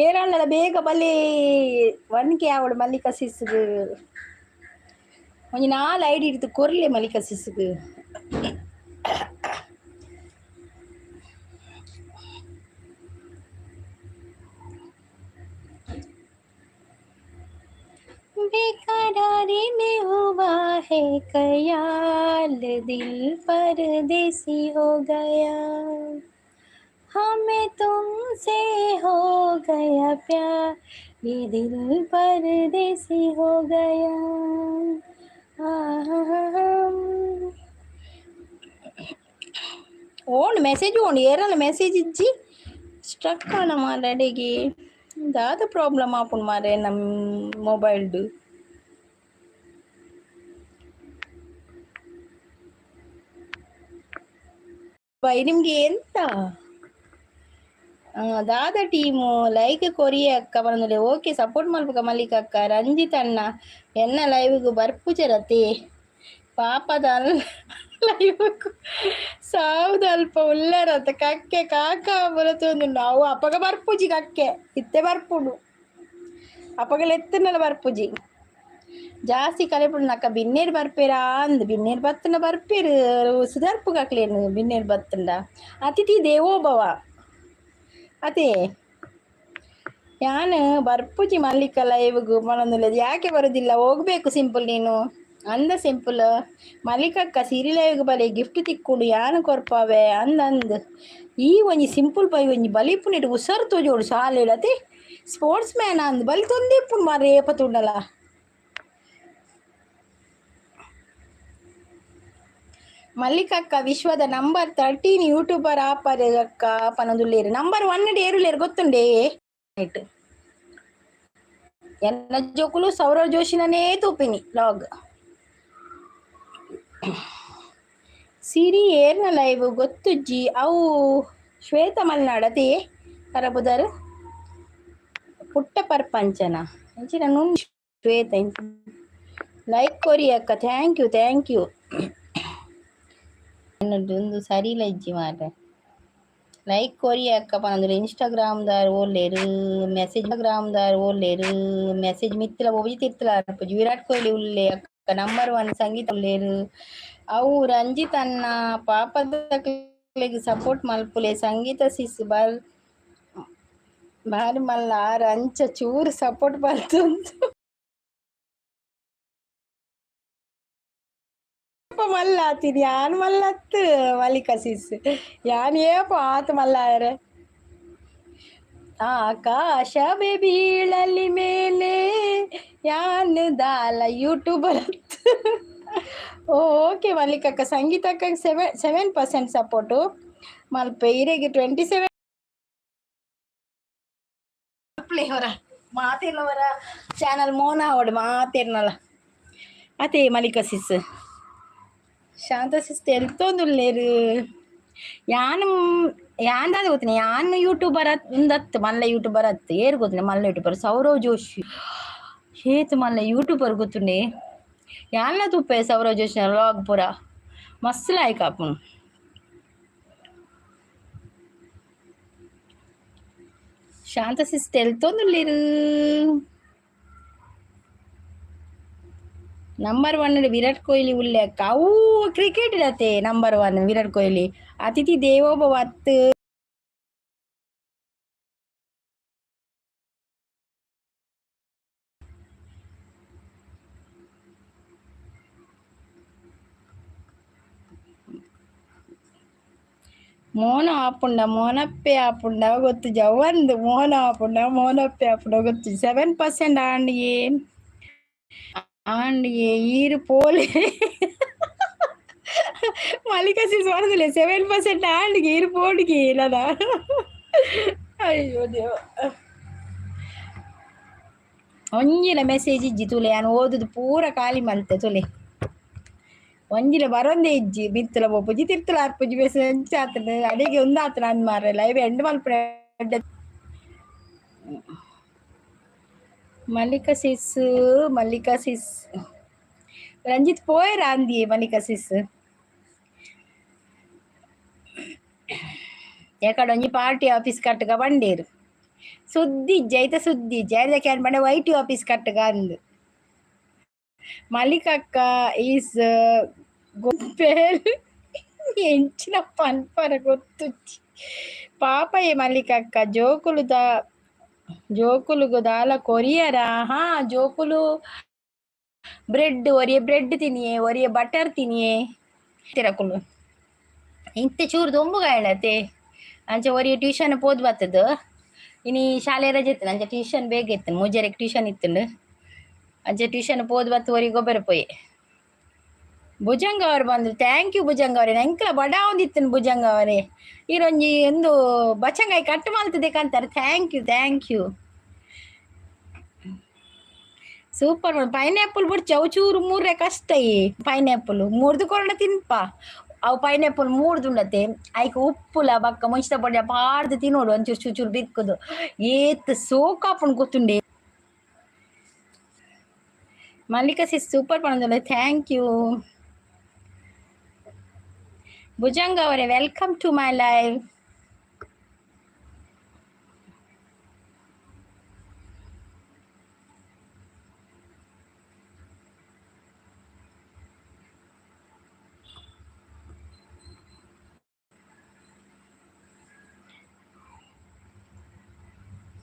ಏರಾಂಡಲ ಬೇಗ ಬಲಿ, 1K ಆವಡ್ ಮಲ್ಲಿಕಾ ಸಿಸ್ಗ್. ಒಂಜಿ ನಾಲ್ ಐಡಿ ಇಡ್ದು ಕೊರ್ಲೆ ಮಲ್ಲಿಕಾ ಸಿಸ್ಗ್. बेकरारी में हुआ है ख्याल, दिल परदेसी हो गया, हमें तुमसे हो गया प्यार, ये दिल परदेसी हो गया. ಆಹ್. ಓಣ್ ಮೆಸೇಜ್ ಓಣ್ ಏರಲ್ಲ ಮೆಸೇಜ್ ಇಜ್ಜಿ, ಸ್ಟ್ರಕ್ ಆನ ಮಾರ್ರೆ. ದಾದ ಪ್ರಾಬ್ಲಮ್ ಆಪುಂಡು ಮಾರ್ರೆ ನಮ್ಮ ಮೊಬೈಲ್ಡ್. ಬೈ ನಿಮ್ಗೆ ಎಂತ ದಾದ ಟೀಮು? ಲೈಕ್ ಕೊರಿಯೆ ಅಕ್ಕ ಪನೊಂದುಲ್ಲೆ. ಓಕೆ, ಸಪೋರ್ಟ್ ಮಲ್ಪುಗ ಮಲ್ಲಿಕ ಅಕ್ಕ. ರಂಜಿತ್ ಅಣ್ಣ ಎನ್ನ ಲೈವ್ಗ್ ಬರ್ಪುಜರತೆ? ಪಾಪದ ಲೈವ್ಗ್ ಸಾವುದ ಅಲ್ಪ ಉಲ್ಲರತ ಕಕ್ಕೆ ಕಾಕ ಬರತೊಂದುಂಡು. ಅವು ಅಪಗ ಬರ್ಪುಜಿ ಕಕ್ಕೆ, ಇತ್ತೆ ಬರ್ಪುಂಡು. ಅಪಗ ಲೆತ್ತುಂಡಲ ಬರ್ಪುಜಿ. ಜಾಸ್ತಿ ಕಲೆಪುಂಡು ನಕ್ಕ. ಬಿನ್ನೇರ್ ಬರ್ಪೇರಾ ಅಂದ್, ಬಿನ್ನೇರ್ ಬತ್ತುಂಡ ಬರ್ಪೇರು, ಸುಧಾರ್ಪುಗಾಕ್ಲೇನು ಬಿನ್ನೇರ್ ಬತ್ತುಂಡ. ಅತಿಥಿ ದೇವೋ ಭವ ಅದೇ. ಯಾನ್ ಬರ್ಪುಜಿ ಮಲ್ಲಿಕ ಲೈವ್ಗ್ ಪನೊಂದುಲ್ಲೆರ್, ಯಾಕೆ ಬರುದಿಲ್ಲ? ಹೋಗ್ಬೇಕು ಸಿಂಪಲ್ ನೀನು ಅಂದ. ಸಿಂಪಲ್ ಮಲ್ಲಿಕಕ್ಕ ಸಿರಿ ಲೈವ್ಗ್ ಬಲೆ, ಗಿಫ್ಟ್ ತಿಕ್ಕುಂಡು, ಯಾನ್ ಕೊರ್ಪಾವೆ ಅಂದ್ ಅಂದ್. ಈ ಒಂಜಿ ಸಿಂಪಲ್ ಬೈ ಒಂಜಿ ಬಲಿಪುನೆಟ್ ಹುಷಾರು ತೋಜೋಡು ಶಾಲೆಡ್ ಅತೆ, ಸ್ಪೋರ್ಟ್ಸ್ ಮ್ಯಾನ್ ಅಂದ್ ಬಲಿತೊಂದೇ ಇಪ್ಪುಂಡು ಮಾರ್ರೆ ಏಪ ತೂಂಡಲ. ಮಲ್ಲಿಕಕ್ಕ ವಿಶ್ವದ ನಂಬರ್ 13 ಯೂಟ್ಯೂಬರ್ ಆಪರ್ ಅಕ್ಕ ಪನೊಂದುಲ್ಲೆರ್. ನಂಬರ್ 1 ಏರುಲ್ಲೆರ್ ಗೊತ್ತುಂಡೆ? ಎನ್ನ ಜೋಕುಲು ಸೌರವ್ ಜೋಶಿನನೇ ತೂಪಿನಿ ಲಾಗ್. ಸಿರಿ ಏರ್ನ ಲೈವ್ ಗೊತ್ತುಜ್ಜಿ. ಅವು ಶ್ವೇತ ಮಲ್ನಾಡ್ ಅತೆ ಕರಬುದರ್ ಪುಟ್ಟ ಪರ್ಪಂಚನ ಇಂಚಿನ ನುಣ್ ಶ್ವೇತ. ಲೈಕ್ ಕೊರಿ ಅಕ್ಕ. Thank you, thank you. ಒಂದು ಸರಿ ಇಲ್ಲ ಇಜ್ಜಿ ಮಾರ್ರೆ. ಲೈಕ್ ಕೊರಿ ಅಕ್ಕ ಪನೊಂದುಲ್ಲೆರ್. ಇನ್ಸ್ಟಾಗ್ರಾಮ್ ದಾರ್ ಓಲ್ಲೆರ್ ಮೆಸೇಜ್ ಗ್ರಾಮ್ ದಾರ್ ಓಲ್ಲೆರ್ ಮೆಸೇಜ್ ಮಿತ್ತಲ ಪೋಪುಜಿ, ತಿರ್ತಲ ಬರ್ಪುಜಿ. ವಿರಾಟ್ ಕೊಹ್ಲಿ ಉಲ್ಲೆ ಅಕ್ಕ ನಂಬರ್ 1. ಸಂಗೀತ ಉಲ್ಲೆರ್. ಅವು ರಂಜಿತ್ ಅಣ್ಣ ಪಾಪದಕ್ಲೆಗ್ ಸಪೋರ್ಟ್ ಮಲ್ಪುಲೆ. ಸಂಗೀತ ಸಿಸ್ ಬಾರ್ ಬಾರಿ ಮಲ್ಲ ಆರ್ ಅಂಚ ಚೂರು ಸಪೋರ್ಟ್ ಮಲ್ತೊಂದು ಮಲ್ಲ ಆತಿನಿ ಯಾನ್ ಮಲ್ಲತ್. ಮಲ್ಲಿಕಾ ಸಿಸ್ ಯಾನ್ ಏಪ ಆತ್ ಮಲ್ಲ ಆಯೆರೆ? ಆಕಾಶವೇ ಬೀಳಲಿ ಮೇಲೆ, ಯಾನ್ ದಾಲ ಯೂಟ್ಯೂಬರ್. ಓಕೆ ಮಲ್ಲಿಕಕ್ಕ. ಸಂಗೀತಕ್ಕ 7% ಸಪೋರ್ಟು ಮಲ್ಪೆ. ಇರೆಗ್ 27 ಅವರ ಮಾತಿರ್ನವರ ಚಾನಲ್ ಮೋನ ಆವಡ್ ಮಾತಿರ್ನಲ ಅತೆ. ಮಲ್ಲಿಕಾ ಸಿಸ್, ಶಾಂತ ಸಿಸ್ ತೆಲ್ತೊಂದುಲ್ಲೆರ್. ಯಾನ್ ಯಾನ್ ದಾದ ಗೊತ್ತಿನಿ, ಯಾನ್ ಯೂಟ್ಯೂಬರ್ ಉಂದತ್ ಮಲ್ಲ ಯೂಟ್ಯೂಬರ್ ಅತ್. ಏರ್ ಗೊತ್ತುಂಡೆ ಮಲ್ಲ ಯೂಟ್ಯೂಬರ್? ಸೌರವ್ ಜೋಶಿ ಏತ್ ಮಲ್ಲ ಯೂಟ್ಯೂಬರ್ ಗೊತ್ತುಂಡೆ? ಯಾನ್ಲ ತೂಪೆ ಸೌರವ್ ಜೋಶಿ ವ್ಲಾಗ್ ಪೂರ, ಮಸ್ತ್ ಲಾಯ್ಕ್ ಆಪುಂಡು. ಶಾಂತ ಸಿಸ್ ತೆಲ್ತೊಂದುಲ್ಲೆರ್. ನಂಬರ್ 1 ವಿರಾಟ್ ಕೊಹ್ಲಿ ಉಲ್ಲೆ ಅಕ್ಕ. ಅವು ಕ್ರಿಕೆಟ್ ಅತೆ ನಂಬರ್ 1 ವಿರಾಟ್ ಕೊಹ್ಲಿ. ಅತಿಥಿ ದೇವೋಭವ ಅತ್. ಮೋನ ಆಪುಂಡ ಮೋನಪ್ಪೆ ಆಪುಂಡ ಗೊತ್ತುಜಿ. ಅವಂದ್ ಮೋನ ಆಪುಂಡ ಮೋನಪ್ಪೆ ಆಪುಂಡ ಗೊತ್ತುಜಿ. 7% ಆಂಡ್ ಆಂಡ್ ಈರ್ ಪೋಲೆ. ಮಲ್ಲಿಕಾ ಸಿಸ್ ಪನೊಂದುಲ್ಲೆ 7% ಆಂಡ್ಗೆ ಈರ್ ಪೋಡಿಗೆ ನನ. ಅಯ್ಯೋ ದೇವ. ಒಂಜಿಲ ಮೆಸೇಜ್ ಇಜ್ಜಿ ತೂಲೆ, ಯಾನ್ ಓದುದು ಪೂರ ಖಾಲಿ ಮಲ್ತೆ ತೂಲೆ. ಒಂಜಿಲ ಬರೊಂದೇ ಇಜ್ಜಿ, ಮಿತ್ತಲ ಪೋಪುಜಿ ತಿರ್ತಲ ಆರ್ಪುಜಿ ಮೆಸೇಜ್ ಅಂಚ ಆತುಂಡು ಅಡಿಗೆ ಉಂದಾತುಂಡು ಅಂದ್ ಮಾರ್ರೆ ಲೈವ್ ಎಂಡ್ ಮಲ್ಪುನ. ಮಲ್ಲಿಕಾ ಸಿಸ್, ಮಲ್ಲಿಕಾ ಸಿಸ್, ರಂಜಿತ್ ಪೋಯೆರ ಅಂದಿಯೇ ಮಲ್ಲಿಕಾ ಸಿಸ್. ಏಕಡ ಒಂಜಿ ಪಾರ್ಟಿ ಆಫೀಸ್ ಕಟ್ಟುಗ ಬಂಡೇರು ಸುದ್ದಿ ಇಜ್ಜಿ ಐತ ಸುದ್ದಿ ಇಜ್ಜಿ ಐದ can ಪಂಡ ವೈಟಿ ಆಫೀಸ್ ಕಟ್ಟುಗ ಅಂದ್. ಮಲ್ಲಿಕಕ್ಕ is ಗೊಪ್ಪೇಲ್ ಎಂಚಿನ ಪನ್ಪರ ಗೊತ್ತುಜ್ಜಿ ಪಾಪಯೆ ಮಲ್ಲಿಕಕ್ಕ. ಜೋಕುಲುದ ಜೋಕುಲುಗು ದಾಲ ಕೊರಿಯರ? ಹಾ, ಜೋಕುಲು ಬ್ರೆಡ್ ಒರಿಯೆ ಬ್ರೆಡ್ ತಿನಿಯೆ, ಒರಿಯೆ ಬಟರ್ ತಿನಿಯೆ. ತಿರಕುಲು ಇಂತೆ ಚೂರು ದೊಂಬುಗಾಯಳತೆ. ಅಂಚ ಒರಿಯೆ ಟ್ಯೂಷನ್ ಪೋದು ಬತ್ತದು, ಇನಿ ಶಾಲೆ ರಜೆ ಇತ್ತು, ಅಂಚ ಟ್ಯೂಷನ್ ಬೇಗ ಇತ್ತು, ಮೂಜರೆಗ್ ಟ್ಯೂಷನ್ ಇತ್ತುಂಡು. ಅಂಚ ಟ್ಯೂಷನ್ ಪೋದು ಬತ್ತು ಒರಿ ಗೊಬ್ಬರ ಪೋಯೆ. ಭುಜಂಗ ಅವರು ಬಂದ್ರು, thank you Bhujanga ಅವರೇ. ಎಂಕ್ಲ ಬಡ ಒಂದಿತ್ತನು ಭುಜಂಗ ಅವರೇ. ಈರೊಂಜಿ ಒಂದು ಬಚಂಗಾಯಿ ಕಟ್ ಮಲ್ತದೆ ಕಂತಾರೆ. Thank you, thank you. Super. Pineapple ಬುಡ್ಚಿ, ಅವು ಚೂರು ಮೂರ್ರೆ ಕಷ್ಟ. ಈ ಪೈನಾಪಲ್ ಮೂರ್ದು ಕೊರಣ ತಿನ್ಪ. ಅವು ಪೈನಾಪಲ್ ಮೂರ್ದುಂಡತೆ, ಐಕ್ ಉಪ್ಪುಲ ಬಕ್ಕ ಮುಂಚಿತ ಪೊಡಿ ಪಾಡ್ದು ತಿನ್ನೋಡು. ಒಂಚೂರು ಚೂರು ಚೂರು ಬಿಕ್ಕುದು ಏತ್ ಸೋಕಾಪುಂಡು ಗೊತ್ತುಂಡೆ. ಮಲ್ಲಿಕಾ ಸಿಸ್ ಸೂಪರ್ ಪಣದಲ್ಲ, thank you. Bhujanga ಅವರೇ, welcome to my live.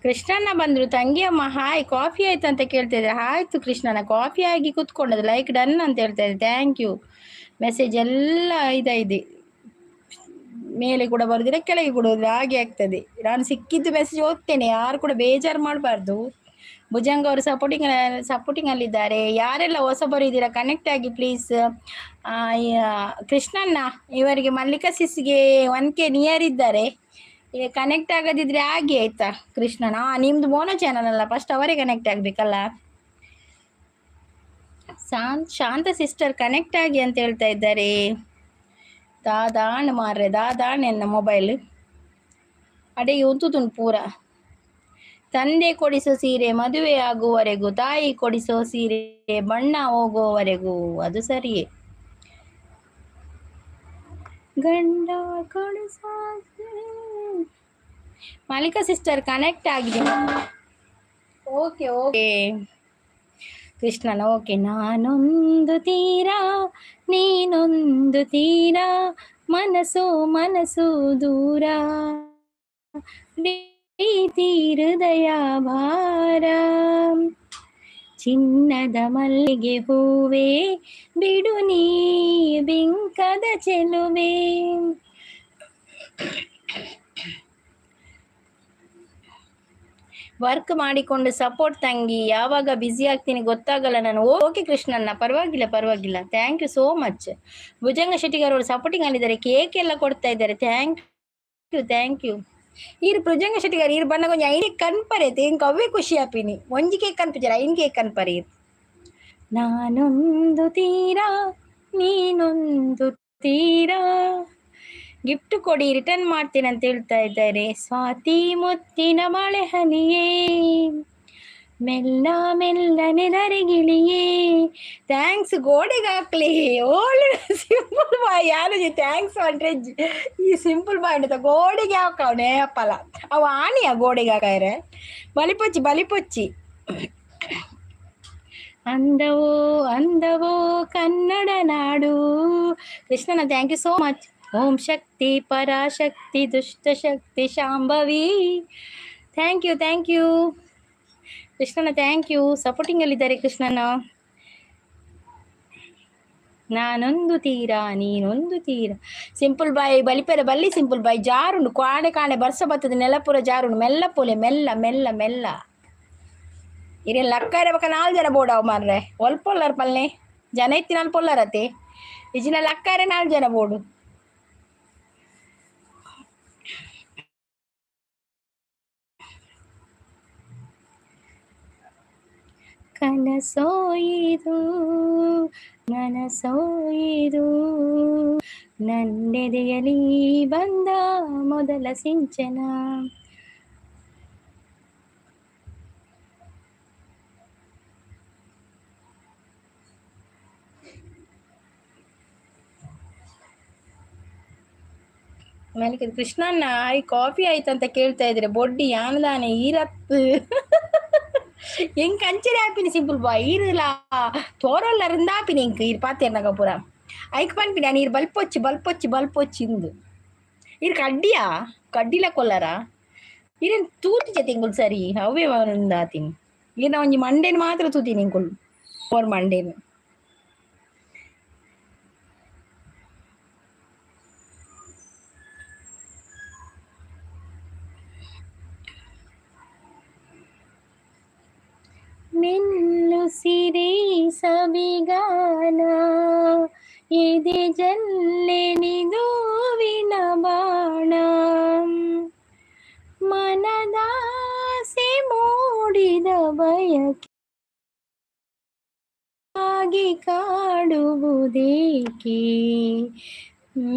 ಕೃಷ್ಣಣ್ಣ ಬಂದ್ರು. ತಂಗಿಯಮ್ಮ ಹಾಯ್, ಕಾಫಿ ಆಯ್ತು ಅಂತ ಕೇಳ್ತಾ ಇದ್ದಾರೆ. ಆಯ್ತು ಕೃಷ್ಣಣ್ಣ, ಕಾಫಿ ಆಗಿ ಕೂತ್ಕೊಂಡದ್ದು. ಲೈಕ್ ಡನ್ ಅಂತ ಹೇಳ್ತಾ ಇದ್ದಾರೆ, thank you. Message ಎಲ್ಲ ಇದಾಗಿದೆ, ಮೇಲೆ ಕೂಡ ಬರುದಿಲ್ಲ, ಕೆಳಗೆ ಕೂಡ ಹಾಗೆ ಆಗ್ತದೆ. ನಾನು ಸಿಕ್ಕಿದ್ದು ಮೆಸೇಜ್ ಓದ್ತೇನೆ, ಯಾರು ಕೂಡ ಬೇಜಾರು ಮಾಡಬಾರ್ದು. ಭುಜಂಗ ಅವರು ಸಪೋರ್ಟಿಂಗ್ ಸಪೋರ್ಟಿಂಗ್ ಅಲ್ಲಿದ್ದಾರೆ. ಯಾರೆಲ್ಲ ಹೊಸಬರು ಇದ್ದೀರಾ, ಕನೆಕ್ಟ್ ಆಗಿ ಪ್ಲೀಸ್. ಕೃಷ್ಣಣ್ಣ ಇವರಿಗೆ ಮಲ್ಲಿಕಾ ಸಿಸ್ಗೆ 1K near ಇದ್ದಾರೆ. ಕನೆಕ್ಟ್ ಆಗದಿದ್ರೆ ಹಾಗೆ ಆಯ್ತಾ ಕೃಷ್ಣಣ್ಣ? ನಿಮ್ದು ಮೋನೋ ಚಾನಲ್ ಅಲ್ಲ, ಫಸ್ಟ್ ಅವರೇ ಕನೆಕ್ಟ್ ಆಗಬೇಕಲ್ಲ. ಶಾಂತ ಸಿಸ್ಟರ್ ಕನೆಕ್ಟ್ ಆಗಿ ಅಂತ ಹೇಳ್ತಾ ಇದ್ದಾರೆ. ದಾದಾಣ್ ಮಾರ್ರೆ, ದಾದಾಣ್ ಎನ್ನ ಮೊಬೈಲ್ ಅಡೆಗೆ ಉಂತುದುಂಡು ಪೂರ. ತಂದೆ ಕೊಡಿಸೋ ಸೀರೆ ಮದುವೆ ಆಗುವವರೆಗೂ, ತಾಯಿ ಕೊಡಿಸೋ ಸೀರೆ ಬಣ್ಣ ಹೋಗುವವರೆಗೂ. ಅದು ಸರಿಯೇ. ಗಂಡ ಕೊಡಿಸೋ. ಮಾಲಿಕಾ ಸಿಸ್ಟರ್ ಕನೆಕ್ಟ್ ಆಗಿದೆ. ಓಕೆ ಓಕೆ ಕೃಷ್ಣನ ಓಕೆ. ನಾನೊಂದು ತೀರಾ ನೀನೊಂದು ತೀರಾ, ಮನಸ್ಸು ಮನಸ್ಸು ದೂರ, ಪ್ರೀತಿ ಹೃದಯ ಭಾರ. ಚಿನ್ನದ ಮಲ್ಲಿಗೆ ಹೂವೇ ಬಿಡು ನೀ ಬಿಂಕದ ಚೆಲುವೆ. ವರ್ಕ್ ಮಾಡಿಕೊಂಡು ಸಪೋರ್ಟ್ ತಂಗಿ, ಯಾವಾಗ ಬ್ಯುಸಿ ಆಗ್ತೀನಿ ಗೊತ್ತಾಗಲ್ಲ ನಾನು. ಓಕೆ ಕೃಷ್ಣಣ್ಣ, ಪರವಾಗಿಲ್ಲ ಪರವಾಗಿಲ್ಲ, thank you so much. Bhujanga Shettigar ಅವರು ಸಪೋರ್ಟಿಂಗ್ ಆಗಿದ್ದಾರೆ, ಕೇಕ್ ಎಲ್ಲ ಕೊಡ್ತಾ ಇದ್ದಾರೆ, thank you thank you. ಈರ್ ಭುಜಂಗ ಶೆಟ್ಟಿಗಾರ್ ಈರ್ ಬಣ್ಣ ಕೊಂಚ ಐನ್ ಕನ್ಪರೆ, ಇಂಕ ಅವೇ ಖುಷಿ ಆಪಿನಿ. ಒಂಜಿ ಕೇಕ್ ಕನ್ಪುಜರ, ಐನ್ ಕೇಕ್ ಕನ್ಪರೆ. ನಾನೊಂದು ತೀರಾ ನೀನೊಂದು ತೀರಾ, ಗಿಫ್ಟ್ ಕೊಡಿ ರಿಟರ್ನ್ ಮಾಡ್ತೇನೆ ಅಂತ ಹೇಳ್ತಾ ಇದ್ದಾರೆ. ಸ್ವಾತಿ ಮುತ್ತಿನ ಮಳೆ ಹನಿಯೇ, ಮೆಲ್ಲ ಮೆಲ್ಲನೆ ಧರೆಗಿಳಿಯೇ. Thanks ಗೋಡೆಗೆ ಹಾಕ್ಲಿ. ಓಳು ಸಿಂಪಲ್ ಬಾಯ್ ಯಾರು thanks ಅಂದ್ರೆ ಈ ಸಿಂಪಲ್ ಬಾಯ್ ಅಂತ ಗೋಡೆಗೆ ಹಾಕವನೆ ಅಪ್ಪಲ. ಅವ ಆಣಿಯ ಗೋಡೆಗೆ ಹಾಕಾರೆ. ಬಲಿಪೊಚ್ಚಿ ಬಲಿಪೊಚ್ಚಿ. ಅಂದವೋ ಅಂದವೋ ಕನ್ನಡ ನಾಡು. ಕೃಷ್ಣನ thank you so much. Om Shakti Parashakti ದುಷ್ಟಶಕ್ತಿ Shambhavi. Thank you thank you ಕೃಷ್ಣನ, thank you. ಸಪೋರ್ಟಿಂಗಲ್ಲಿದ್ದಾರೆ ಕೃಷ್ಣನ. ನಾನೊಂದು ತೀರಾ ನೀನೊಂದು ತೀರಾ. ಸಿಂಪಲ್ ಬಾಯ್ ಬಲಿಪೆರೆ ಬಲ್ಲಿ ಸಿಂಪಲ್ ಬಾಯ್. ಜಾರುಂಡು ಕಾಣೆ ಕಾಣೆ ಬರ್ಸ ಬತ್ತದ, ನೆಲಪುರ ಜಾರುಂಡು. ಮೆಲ್ಲ ಪೋಲೆ, ಮೆಲ್ಲ ಮೆಲ್ಲ ಮೆಲ್ಲ. ಇರೇನು ಲಕ್ಕ ಇರಬೇಕ, ನಾಲ್ ಜನ ಬೋಡಾವ್ ಮಾರ್ರೆ. ಒಲ್ ಪೊಲ್ಲರ್ ಪಲ್ನೆ ಜನ ಇತ್ತಿ ನಾಲ್ ಪೊಲ್ಲರತೆ ಇಜಿನ ಲಕ್ಕಾರೆ ನಾಲ್ ಜನ ಬೋಡು. ಕನಸೋ ಇದು, ನನಸೋ ಇದು, ನನ್ನೆದೆಯಲಿ ಬಂದ ಮೊದಲ ಸಿಂಚನ. ಆಮೇಲೆ ಕೃಷ್ಣಣ್ಣ ಆಯ್ ಕಾಫಿ ಆಯ್ತಂತ ಕೇಳ್ತಾ ಇದ್ರೆ ಬೊಡ್ಡಿ ಯಾನದಾನೆ ಈರತ್ತು ಎಂಕ್ ಅಂಚನೆ ಆಪಿನಿ ಸಿಂಪಲ್ ಬಾಯ್ ಈರುಲ ತೋರಲ್ಲ ರಿಂದಾಪಿನಿ ಎಂಕ್ ಈರ್ ಪಾತೆರ್ನಗ ಪೂರ ಐಕ್ ಪನ್ಪಿನಿ ನೀರು ಬಲ್ಪೊಚ್ಚಿ ಬಲ್ಪೊಚ್ಚಿ ಬಲ್ಪೊಚ್ಚಿ ಇಂದು. ಈರ್ ಕಡ್ಡಿಯಾ ಕಡ್ಡಿಲ ಕೊಲ್ಲರ ಈರೇನು ತೂತಿ ತಿಂಗುಲ್ ಸರಿ ಅವೇ ಆತೀನಿ. ಈರ್ನ ಒಂಜಿ ಮಂಡೇನು ಮಾತ್ರ ತೂತೀನಿ ಇಂಕುಲು ಓರ್ ಮಂಡೇನು. ಮೆಲ್ಲುಸಿರೇ ಸವಿಗಾನ ಎದೆ ಜಲ್ಲೆನಿದೋವಿನ ಬಾಣ, ಮನದಾಸೆ ಮೂಡಿದ ಬಯಕೆ ಆಗಿ ಕಾಡುವುದೇಕೆ?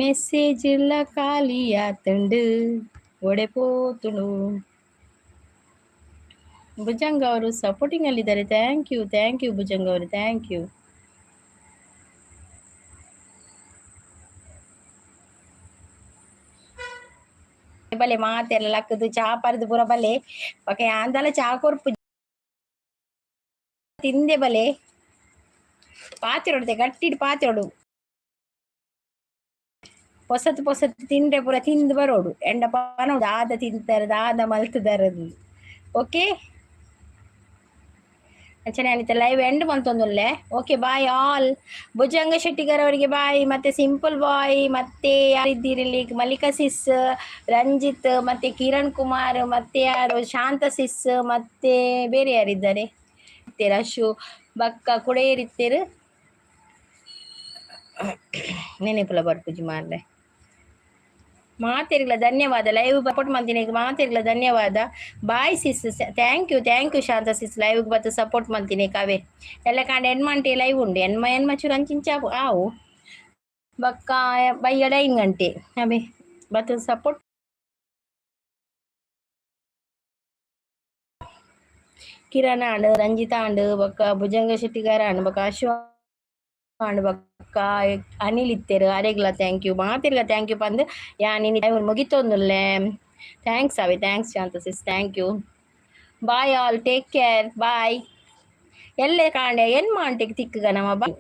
ಮೆಸೇಜ್ ಎಲ್ಲ ಖಾಲಿಯಾತುಂಡು ಒಡೆ ಪೋತುಂಡು. ಭುಜಂಗ ಅವರು ಸಪೋರ್ಟಿಂಗ್ ಅಲ್ಲಿದ್ದಾರೆ. Thank you, thank you Bhujanga ಅವರು, thank you. ಬಲೆ ಮಾತೆಲ್ಲ ಲಕ್ಕದು ಚಾ ಪರ್ದು ಪೂರ ಬಲೆ ಬೊಕ ಯಾಂದಲ ಚಾ ಕೊರ್ಪು ತಿಂದೆ ಬಲೆ ಪಾತೆರೊಡ್ತೆ ಗಟ್ಟಿಡ್ ಪಾತೆರೊಡು ಪೊಸತ್ ಪೊಸತ್ ತಿಂಡ್ರೆ ಪೂರ ತಿಂದು ಬರೋಡು ಎಂಡ ಪನೋಡು ಆದ ತಿಂತಾರೆ ಆದ ಮಲ್ತುದಾರದು. ಓಕೆ, ಅಂಚನೆ ಅನಿತ ಲೈವ್ ಎಂಡ್ ಮಲ್ತೊಂದುಲ್ಲೆ. Okay, bye all. Bhujanga Shettigar ಅವರಿಗೆ ಬಾಯ್, ಮತ್ತೆ ಸಿಂಪಲ್ ಬಾಯ್, ಮತ್ತೆ ಯಾರಿದ್ದೀರಿ ಇಲ್ಲಿ? ಮಲ್ಲಿಕಾ ಸಿಸ್, ರಂಜಿತ್, ಮತ್ತೆ ಕಿರಣ್ ಕುಮಾರ್, ಮತ್ತೆ ಯಾರು? ಶಾಂತ ಸಿಸ್, ಮತ್ತೆ ಬೇರೆ ಯಾರಿದ್ದಾರೆ? ಅಶು ಬಕ್ಕ ಕುಡೆಯರಿತ್ತೇರು ನೆನೆಪುಲ ಬರ್ಪುಜಿ ಮಾರ್ರೆ. ಮಾತೆರ್ಗ್ಲ ಧನ್ಯವಾದ, ಲೈವ್ ಸಪೋರ್ಟ್ ಮಾಡ್ತೀನಿ ಮಾತೆರ್ಗ್ಲ ಧನ್ಯವಾದ. Bye sis, thank you, thank you Shanta sis, live ಬತ್ತು ಸಪೋರ್ಟ್ ಮಾಡ್ತೀನಿ ಕಾವೆ ಎಲ್ಲ ಕಾಂಡ ಎಣ್ಮಂಟೆ ಲೈವ್ ಉಂಡು ಎಣ್ಮ ಎಣ್ಮ ಚೂರು ಅಂಚಿಂಚ ಆವು ಬಕ್ಕ ಬಯ್ಯಡ ಐನ್ ಗಂಟೆ ಅವೇ ಬತ್ತು ಸಪೋರ್ಟ್. ಕಿರಣ ಆಂಡ್, ರಂಜಿತಾ ಆಂಡ್, ಬೊಕ್ಕ ಭುಜಂಗ ಶೆಟ್ಟಿಗಾರ ಆಂಡ್, ಬೊಕ್ಕ ಅಶ್ವ ಆಂಡ್, ಬೊಕ್ಕ ಅನಿಲ್ ಇತ್ತೆರ್ ಅರೆಗ್ಲ thank you, ಮಾತೆರ್ಗ್ಲ thank you ಪಂದ್ ಯಾನ್ ಇನಿ ಮುಗಿತೊಂದುಲ್ಲೆ. Thanks ಅವೆ, thanks Shanta sis, thank you, bye all, take care, bye. ಎಲ್ಲೆ ಕಾಂಡೆ ಎನ್ ಮಾಂಟಿಗ್ ತಿಕ್ಕುಗ ನಮ ಬಾಯ್.